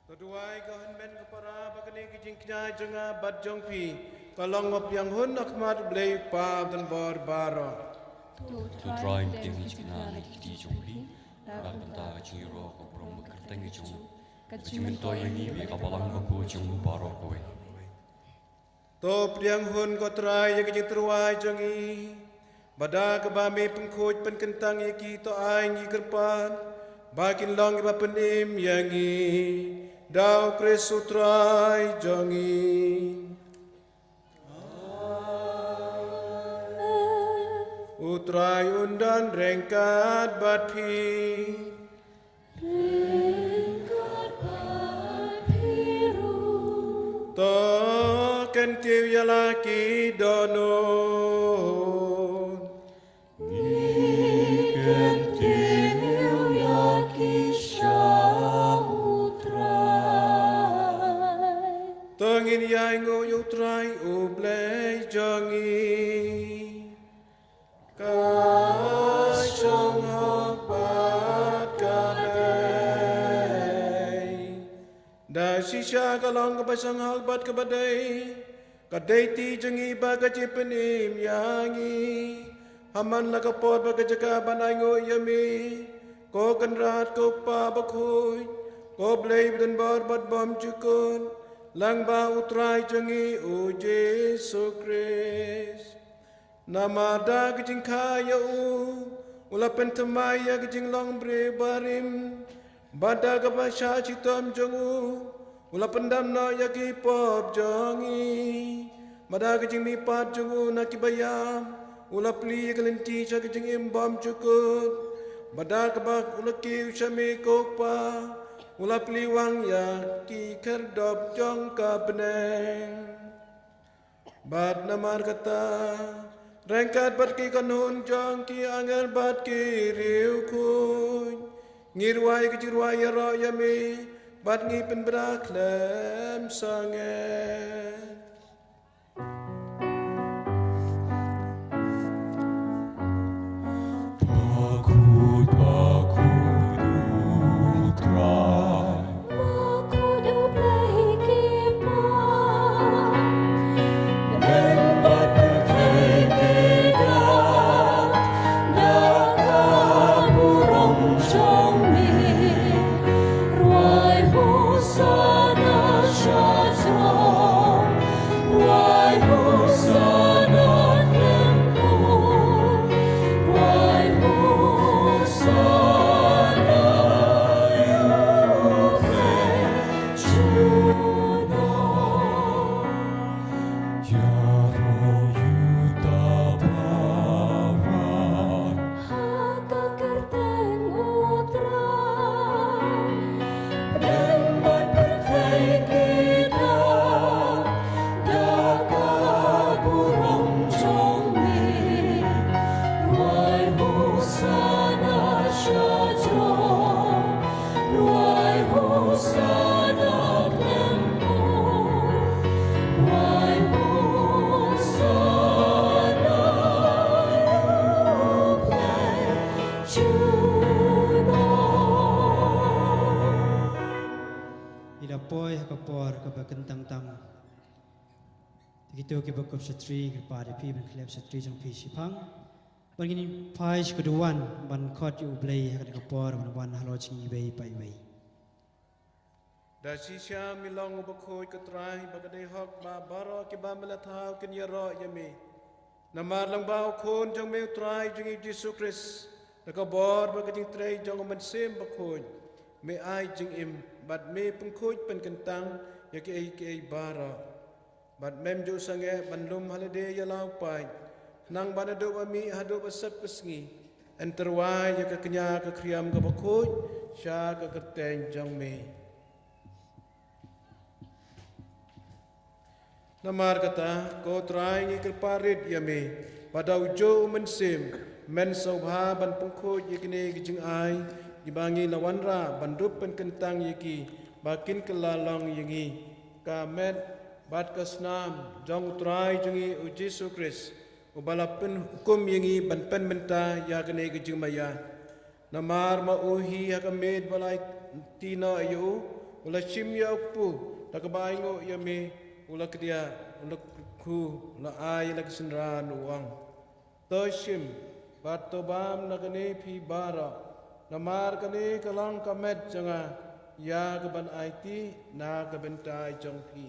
To duwai ko hynmen ko para ba kane ka jingkñia jong nga bad jong phi ka long ba pdiang hun ha khmat U Blei u Kpa uba don bor baroh. To Trai, pdiang ïa ka jingkñia na ki kti jong phi, na ka bynta ka jingïaroh ka burom ka kyrteng ka jong u, ka jingmyntoi ïa ngi bad ïa ka balang ka buh jong u baroh kawei. To pdiang hun ko Trai ïa ka jingtyrwa jong ngi, bad da kaba me pynkhuid pynkyntang ïa ki, to ai ngi kyrpad ba kin long kiba pynim ïa ngi da U Khrist U Trai jong ngi. Amen. U Trai un don ryngkat bad phi. Ryngkat bad phi ruh. To kyntiew ïa la ki dohnud. Ngi kyntiew ïa ki sha U Trai. To ngin ïainguh ïa U Trai U Blei jong ngi. Ka shong hok bad ka dei. Da shisha ka long kaba shong hok bad kaba dei. Ka dei ti jong ngi bad ka jingpynim ïa ngi. Ha man la ka por bad ka jaka ban ainguh ïa me, ko Kynrad, ko Kpa Bakhuid, ko Blei badonbor bad bymjukut, lyngba U Trai jong ngi U Jisu Khrist. Namar da ka jingkha ïa u, u la pynthymmai ïa ka jinglong briew barim. Bad da kaba shah shitom jong u, u la pyndam noh ïa ki pop jong ngi. Bad da ka jingmihpat jong u na kiba ïap, U la plie ïa ka lynti sha ka jingim bymjukut, bad da kaba u la kiew sha me ko Kpa, u la plie wang ïa ki khyrdop jong ka bneng. Bad namar kata, ryngkat bad ki kynhun jong ki angel bad ki riewkhuid, ngi rwai ka jingrwai ïaroh ïa me, bad ngi pynbna khlem sangeh. Bakhuid, bakhuid U Trai. Bakhuid U Blei ki kpa. Bneng bad pyrthei ki da, da ka burom jong me. Rwai Hosana sha jrong. Rwai Hosana khlem poi. Rwai Hosana ïa U Blei jong. Ïaroh ïa uta uba wan ha ka kyrteng U Trai. Bneng bad pyrthei ki da, da ka burom jong me. Rwai Hosana sha jrong. Rwai Hosana khlem poi. Rwai Hosana ïa U Blei jong. Ngi la poi ha ka por kaba kyntang tam. Te kito kiba kup shatri, ngi kyrpad ïa phi ban khlep shatri jong phi shiphang. Bad ngin phai sha ka duwan ban khot ïa U Blei ha kane ka por ban wan halor jong ngi iwei pa iwei. Da shisha me long uba khuid ko Trai, ba ka dei hok ba baroh kiba me la thaw kin ïaroh ïa me. Namar lyngba U Khun jong me U Trai jong ngi U Jisu Khrist, da ka bor bad ka jingtrei jong U Mynsiem Bakhuid, me ai jingim bad me pynkhuid pynkyntang ïa kiei kiei baroh. Bad mem ju sangeh ban lum ha lade ïa la u paid, khnang ba naduh ba mih haduh ba sep ka sngi, yn tyrwa ïa ka kñia ka khriam kaba khuid sha ka kyrteng jong me. Namar kata, ko Trai, ngi kyrpad rit ïa me, ba da u juh U Mynsiem, men sngewbha ban pynkhuid ïa kine ki jingai, kiba ngi la wanrah ban dup pynkyntang ïa ki, ba kin kylla long ïa ngi ka met bad ka snam jong U Trai jong ngi U Jisu Khrist, uba la pynhukum ïa ngi ban pynmynta ïa kane ka jingmaïa. Namar ma u hi ha ka miet ba la aiti noh ïa u, u la shim ïa u kpu da kaba ainguh ïa me, u la kdiah, u la kyrkhu, u la ai ïa la ka synran, u ong: To shim bad to bam na kane phi baroh, namar kane ka long ka met jong nga, ïa kaban aiti na ka bynta jong phi.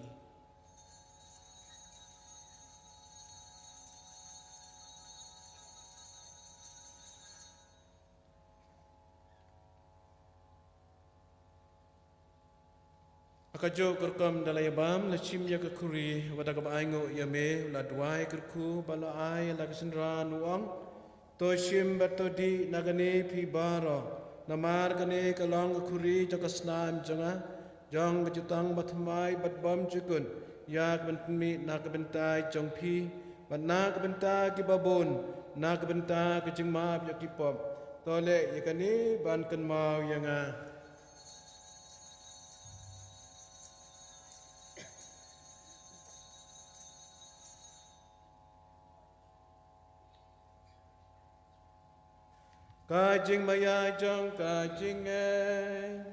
Ha kajuh ka rukom da la ïa bam, la shim ïa ka khuri, bad da kaba ainguh ïa me, u la duwai, kyrkhu, bad la ai ïa la ka synran, u ong: To shim bad to dih na kane phi baroh, namar kane ka long ka khuri jong ka snam jong nga, jong ka jutang bathymmai bad bymjukut, ïa kaban pynmih na ka bynta jong phi bad na ka bynta kiba bun, na ka bynta ka jingmap ïa ki pop. To leh ïa kane ban kynmaw ïa nga. Ka jingmaïa jong ka jingngeit.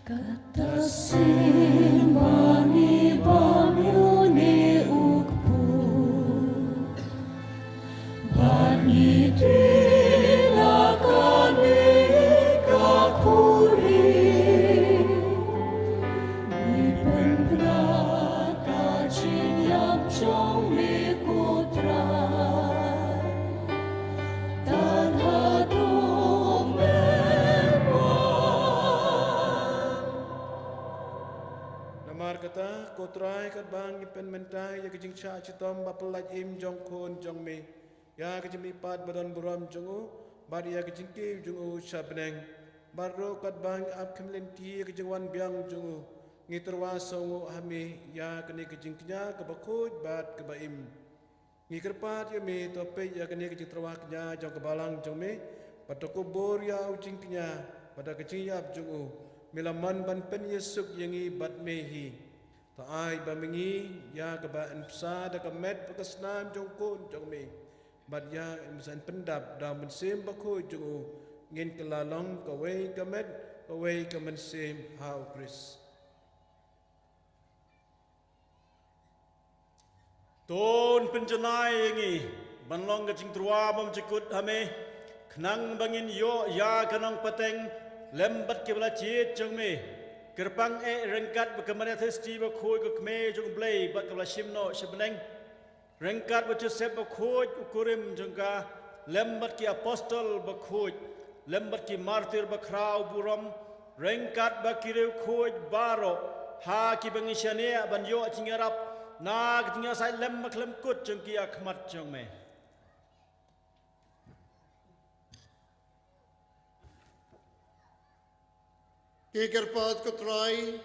Kata sien ba ngi bam ïa une u kpu, bad ngi dih na kane ka khuri, ngi pynbna ka jingïap jong me, ko Trai, tad haduh me wan. Kata, ko Trai, katba ngi pynmynta ïa ka jingshah shitom ba pyllait im jong Khun jong me, ïa ka jingmihpat ba don burom jong u, bad ïa ka jingkiew jong u sha bneng, bad ruh katba ngi ap khmih lynti ïa ka jingwan biang jong u, ngi tyrwa sngewnguh ha me ïa kane ka jingkñia kaba khuid bad kaba im. Ngi kyrpad ïa me, to peit ïa kane ka jingtyrwa kñia jong ka balang jong me, bad to kubur ïa u jingkñia, bad da ka jingïap jong u, me la mon ban pynïasuk ïa ngi bad me hi. To ai ba ma ngi, ïa kaba yn bsa da ka met bad ka snam jong Khun jong me, bad ïa kaba yn pyndap da u Mynsiem Bakhuid jong u, ngin kylla long kawei ka met, kawei ka mynsiem ha u Khrist. To pynjanai ïa ngi ban long ka jingtyrwa bymjukut ha me, khnang ba ngin ïoh ïa ka nongpateng lem bad kiba la jied jong me. Kyrpang eh ryngkat bad ka Maria Theisotti bakhuid, ka Kmie jong u Blei bad kaba la shim noh sha bneng, ryngkat bad Joseph bakhuid u kurim jong ka, lem bad ki apostol bakhuid, lem bad ki martir bakhraw burom, ryngkat bad ki riewkhuid baroh, ha kiba ngi shaniah ban ïoh jingïarap na ka jingïasaid lem bakhlem kut jong ki ha khmat jong me. Ngi kyrpad, ko Trai,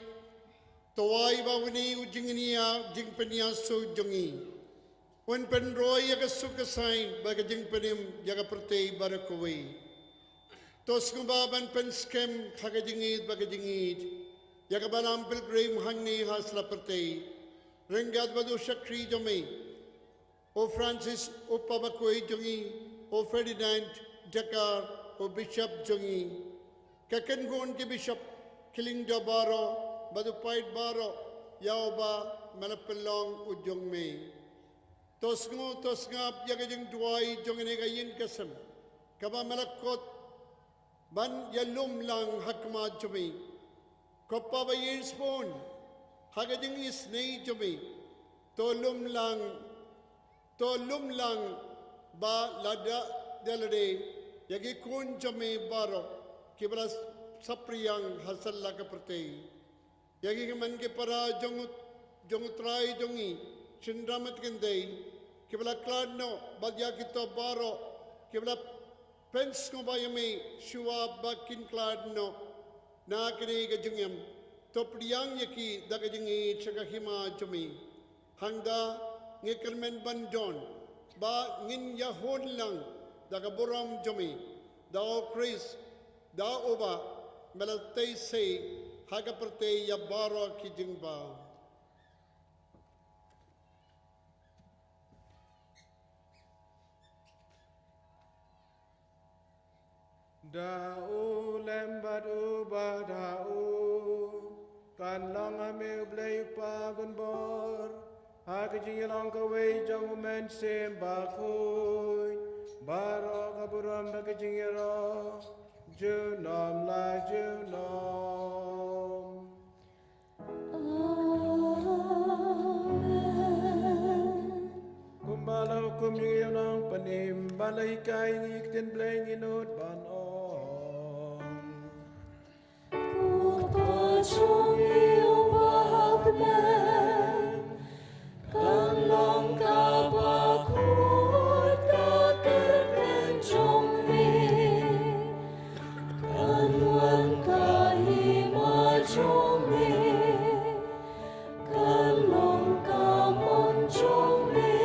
to ai ba une u jingniah, jingpynïasoh jong ngi, un pynroi ïa ka suk ka saiñ bad ka jingpynim ïa ka pyrthei baroh kawei. To sngewbha ban pynskhem ha ka jingïeit bad ka jingïeit ïa ka balang pilgrim hangne ha sla pyrthei, ryngkat bad u shakri jong me, u Francis u Papa bakhuid jong ngi, u Ferdinand Jakar u Bishop jong ngi, ka kynhun ki Bishop, ki lyngdoh baroh bad u paid baroh ïa uba me la pynlong u jong me. To sngew, to sngap ïa ka jingduwai jong kane ka ïing ka sem, kaba me la khot ban ïalum lang ha khmat jong me. Ko Pa ba ïeit sbun, ha ka jingisynei jong me, to lum lang, to lum lang ba lada da lade ïa ki khun jong me baroh kiba la saphriang ha sla ka pyrthei. Ïa ki hynmen ki para jong u, jong u Trai jong ngi, shynrang bad kynthei, kiba la khlad noh, bad ïa kito baroh kiba la pynsngewbha ïa me shuwa ba kin khlad noh na kane ka jingim, to pdiang ïa ki da ka jingïeit sha ka hima jong me. Hangta ngi kyrmen ban don ba ngin ïahun lang da ka burom jong me, da u Khrist, da uba me la tei sei ha ka pyrthei ïa baroh ki jingbam. Da u lem bad uba da u, kan long ha me u Blei u Kpa ban bor, ha ka jingïalong kawei jong u Mynsiem Bakhuid, baroh ka burom bad ka jingïaroh junom la junom. Amen. Kumba la hukum ïa ngi u Nongpynim, ba la hikai ïa ngi ktien Blei, ngin nud ban ong: Ko Pa jong ngi uba ha bneng, kan long kaba khuid ka kyrteng jong me, kan wan ka hima jong me, kan long ka mon jong me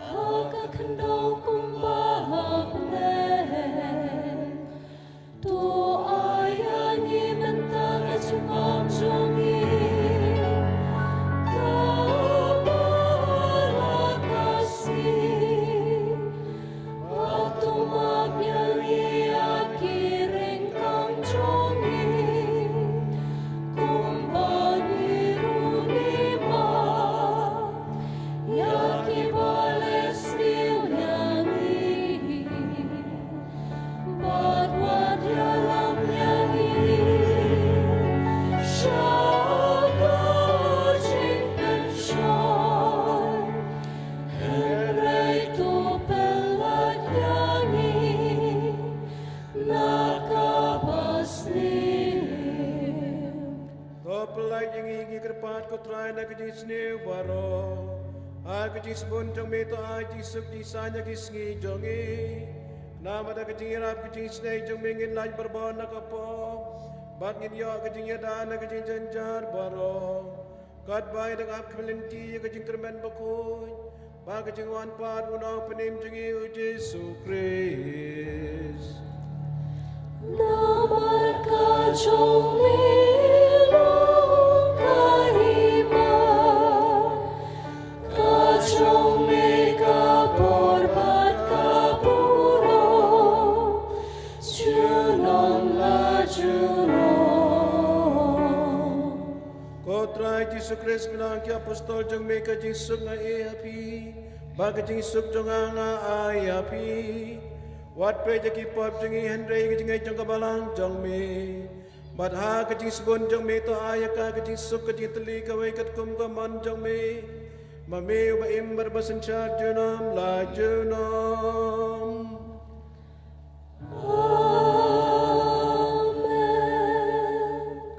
ha ka khyndew kumba ha bneng. Ïa ngi ngi kyrpad ko Trai na ka jingsniew baroh. Ha ka jingsbun jong me to ai jingsuk jingsaiñ ha ki sngi jong ngi. Namar da ka jingïarap ka jingsnei jong me ngin lait barabor na ka pop. Bad ngin ïoh ka jingïada na ka jingjynjar baroh. Katba ngi dang ap ka lynti ïa ka jingkyrmen bakhuid. Ba ka jingwan pat u Nongpynim jong ngi u Jisu Khrist. Namar ka jong me long ka hima, ka jong me ka por bad ka burom, junom la junom. Ko Trai Jisu Khrist, me la ong ki apostol jong me ka jingsuk nga ai ha phi, ba ka jingsuk jong nga nga ai ha phi. Wat peit ïa ki pop jong ngi hynrei ka jingngeit jong ka balang jong me. Bad ha ka jingsbun jong me to ai ïa ka ka jingsuk ka jingtylli kawei katkum ka mon jong me. Ma me uba im bad ba synshar junom la junom. Amen.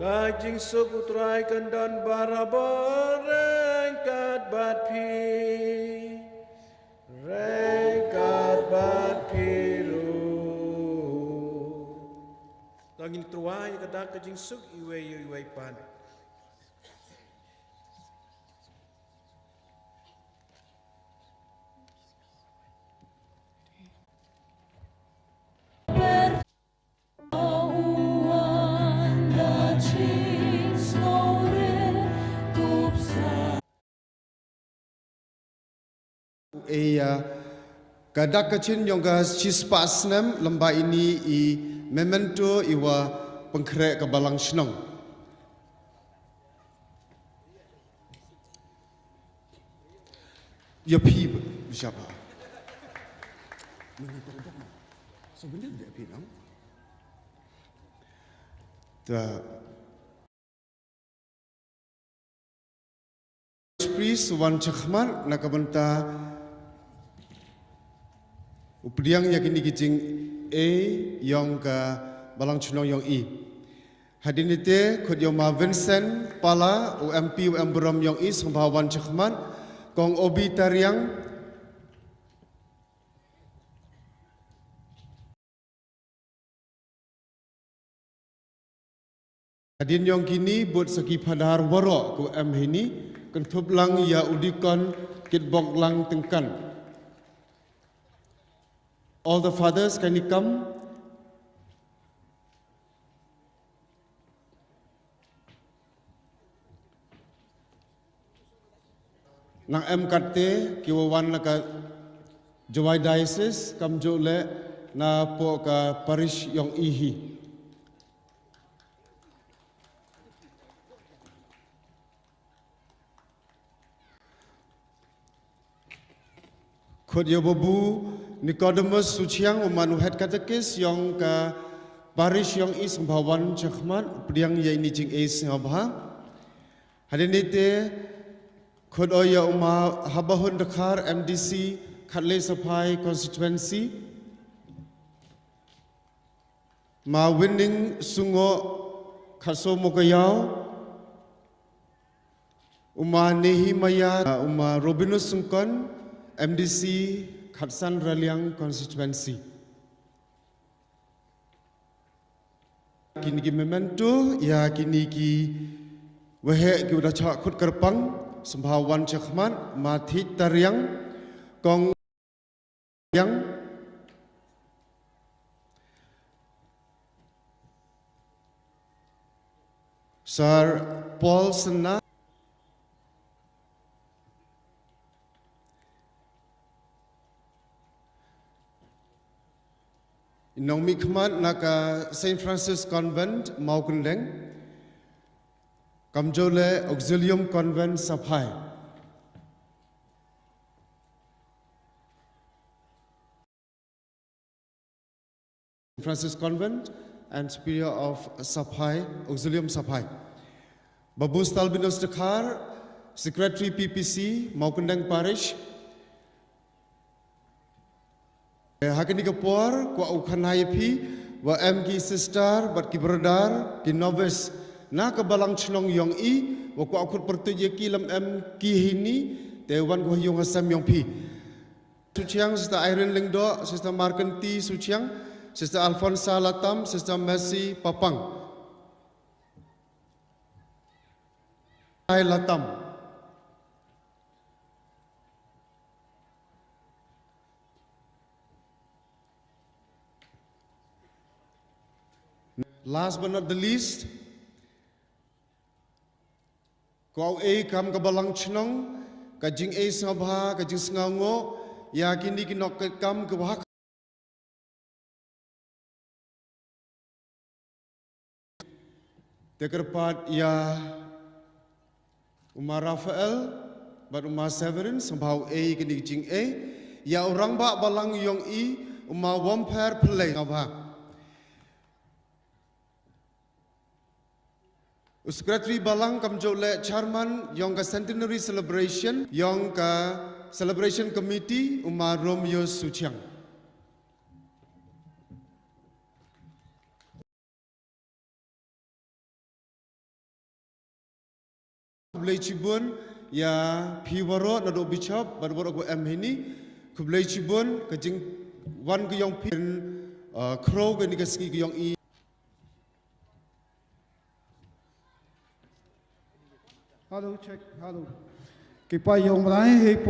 Ka jingsuk u Trai kan don barabor ryngkat bad phi. Ryngkat bad phi ruh. To ngin tyrwa ïa ka dak ka jingsuk iwei ïa iwei pat. Ïa ka dak ka jingïong ka shispah snem lem bad ine i memento iwa pynkhreh ka balang shnong. Ïa phi ba, ba shaba. Souvenir de phi nang. Ta. Priest wan shakhmat na ka bynta u pdiang ïa kine ki jingïong ka balang shnong ïong i. Hadien ite khot ïa u ma Vincent Pala, u M P u em burom ïong i, sngewbha wan shakhmat, kong Obi Tariang. Hadien ïong kine bud sa ki phadar waroh ku em hini, kynthup lang ïa u dikon Kitbok Lang Tyngkan. All the fathers, kindly come. Nang em katte ki wa wan na ka Jowai Diocese, kamjooh leh na poh ka parish ïong i hi. Khot ïa u Babu Nicodemus Suchiang, u man u head catechist ïong ka parish ïong i, sngewbha wan shakhmat, pdiang ïa ine i jingïong sngewbha. Hadien ite khot ïa u ma Habahun Dkhar, M D C, Khatlei Saphai constituency. Ma Winning Sungo, Khatso Mokayao. U ma Nehemiah, u ma Robinus Sungkon, M D C, Khatsan Raliang constituency. Kine ki memento ïa kine ki waheh ki wa da chah khot kyrpang, sngewbha wan shakhmat, ma Thit Tariang, kong Yang. Sir Paul Senna. I nongmihkhmat na ka Saint Francis Convent, Mawkyndeng. Kamjooh leh Auxilium Convent Saphai. Francis Convent and Superior of Saphai, Auxilium Saphai. Babu Stalbinus Dkhar, Secretary P P C, Mawkyndeng Parish. Eh, ha kane ka por, kwah u khana ïa phi, wa em ki sister, bad ki brother, ki novice, Na ka balang chnong yong i, wa kwah khut pyrtuit ya ki lam em ki hini, te wan ko yung hasam yong phi. Suchiang, Sister Irene Lingdo, Sister Markanti Suchiang, Sister Alfonsa Latam, Sister Mercy Papang. Ai Latam. Last but not the least, ko au ei kam ka balang chnong, ka jing ei sngewbha, ka jing sngewngoh, ya kini ki nok ka kam ka wahak. Te kyrpad ya u Ma Raphael, bad u Ma Severin, sngewbha u ei kini ki jing ei, ya u rangbah balang yong i, u Ma Wamper Pillai, sngewbha. U Secretary balang kamjooh leh Chairman yong ka Centenary Celebration, yong ka Celebration Committee, u Ma Romeo Suchiang. Khublei chibun, ya phi waroh naduh Bishop, bad waroh ko em hini. Khublei chibun, ka jingwan ka yong phi, uh, khraw kani ka sngi ka yong i. Hello, check, hello. Ki paid yong Mawlai, hei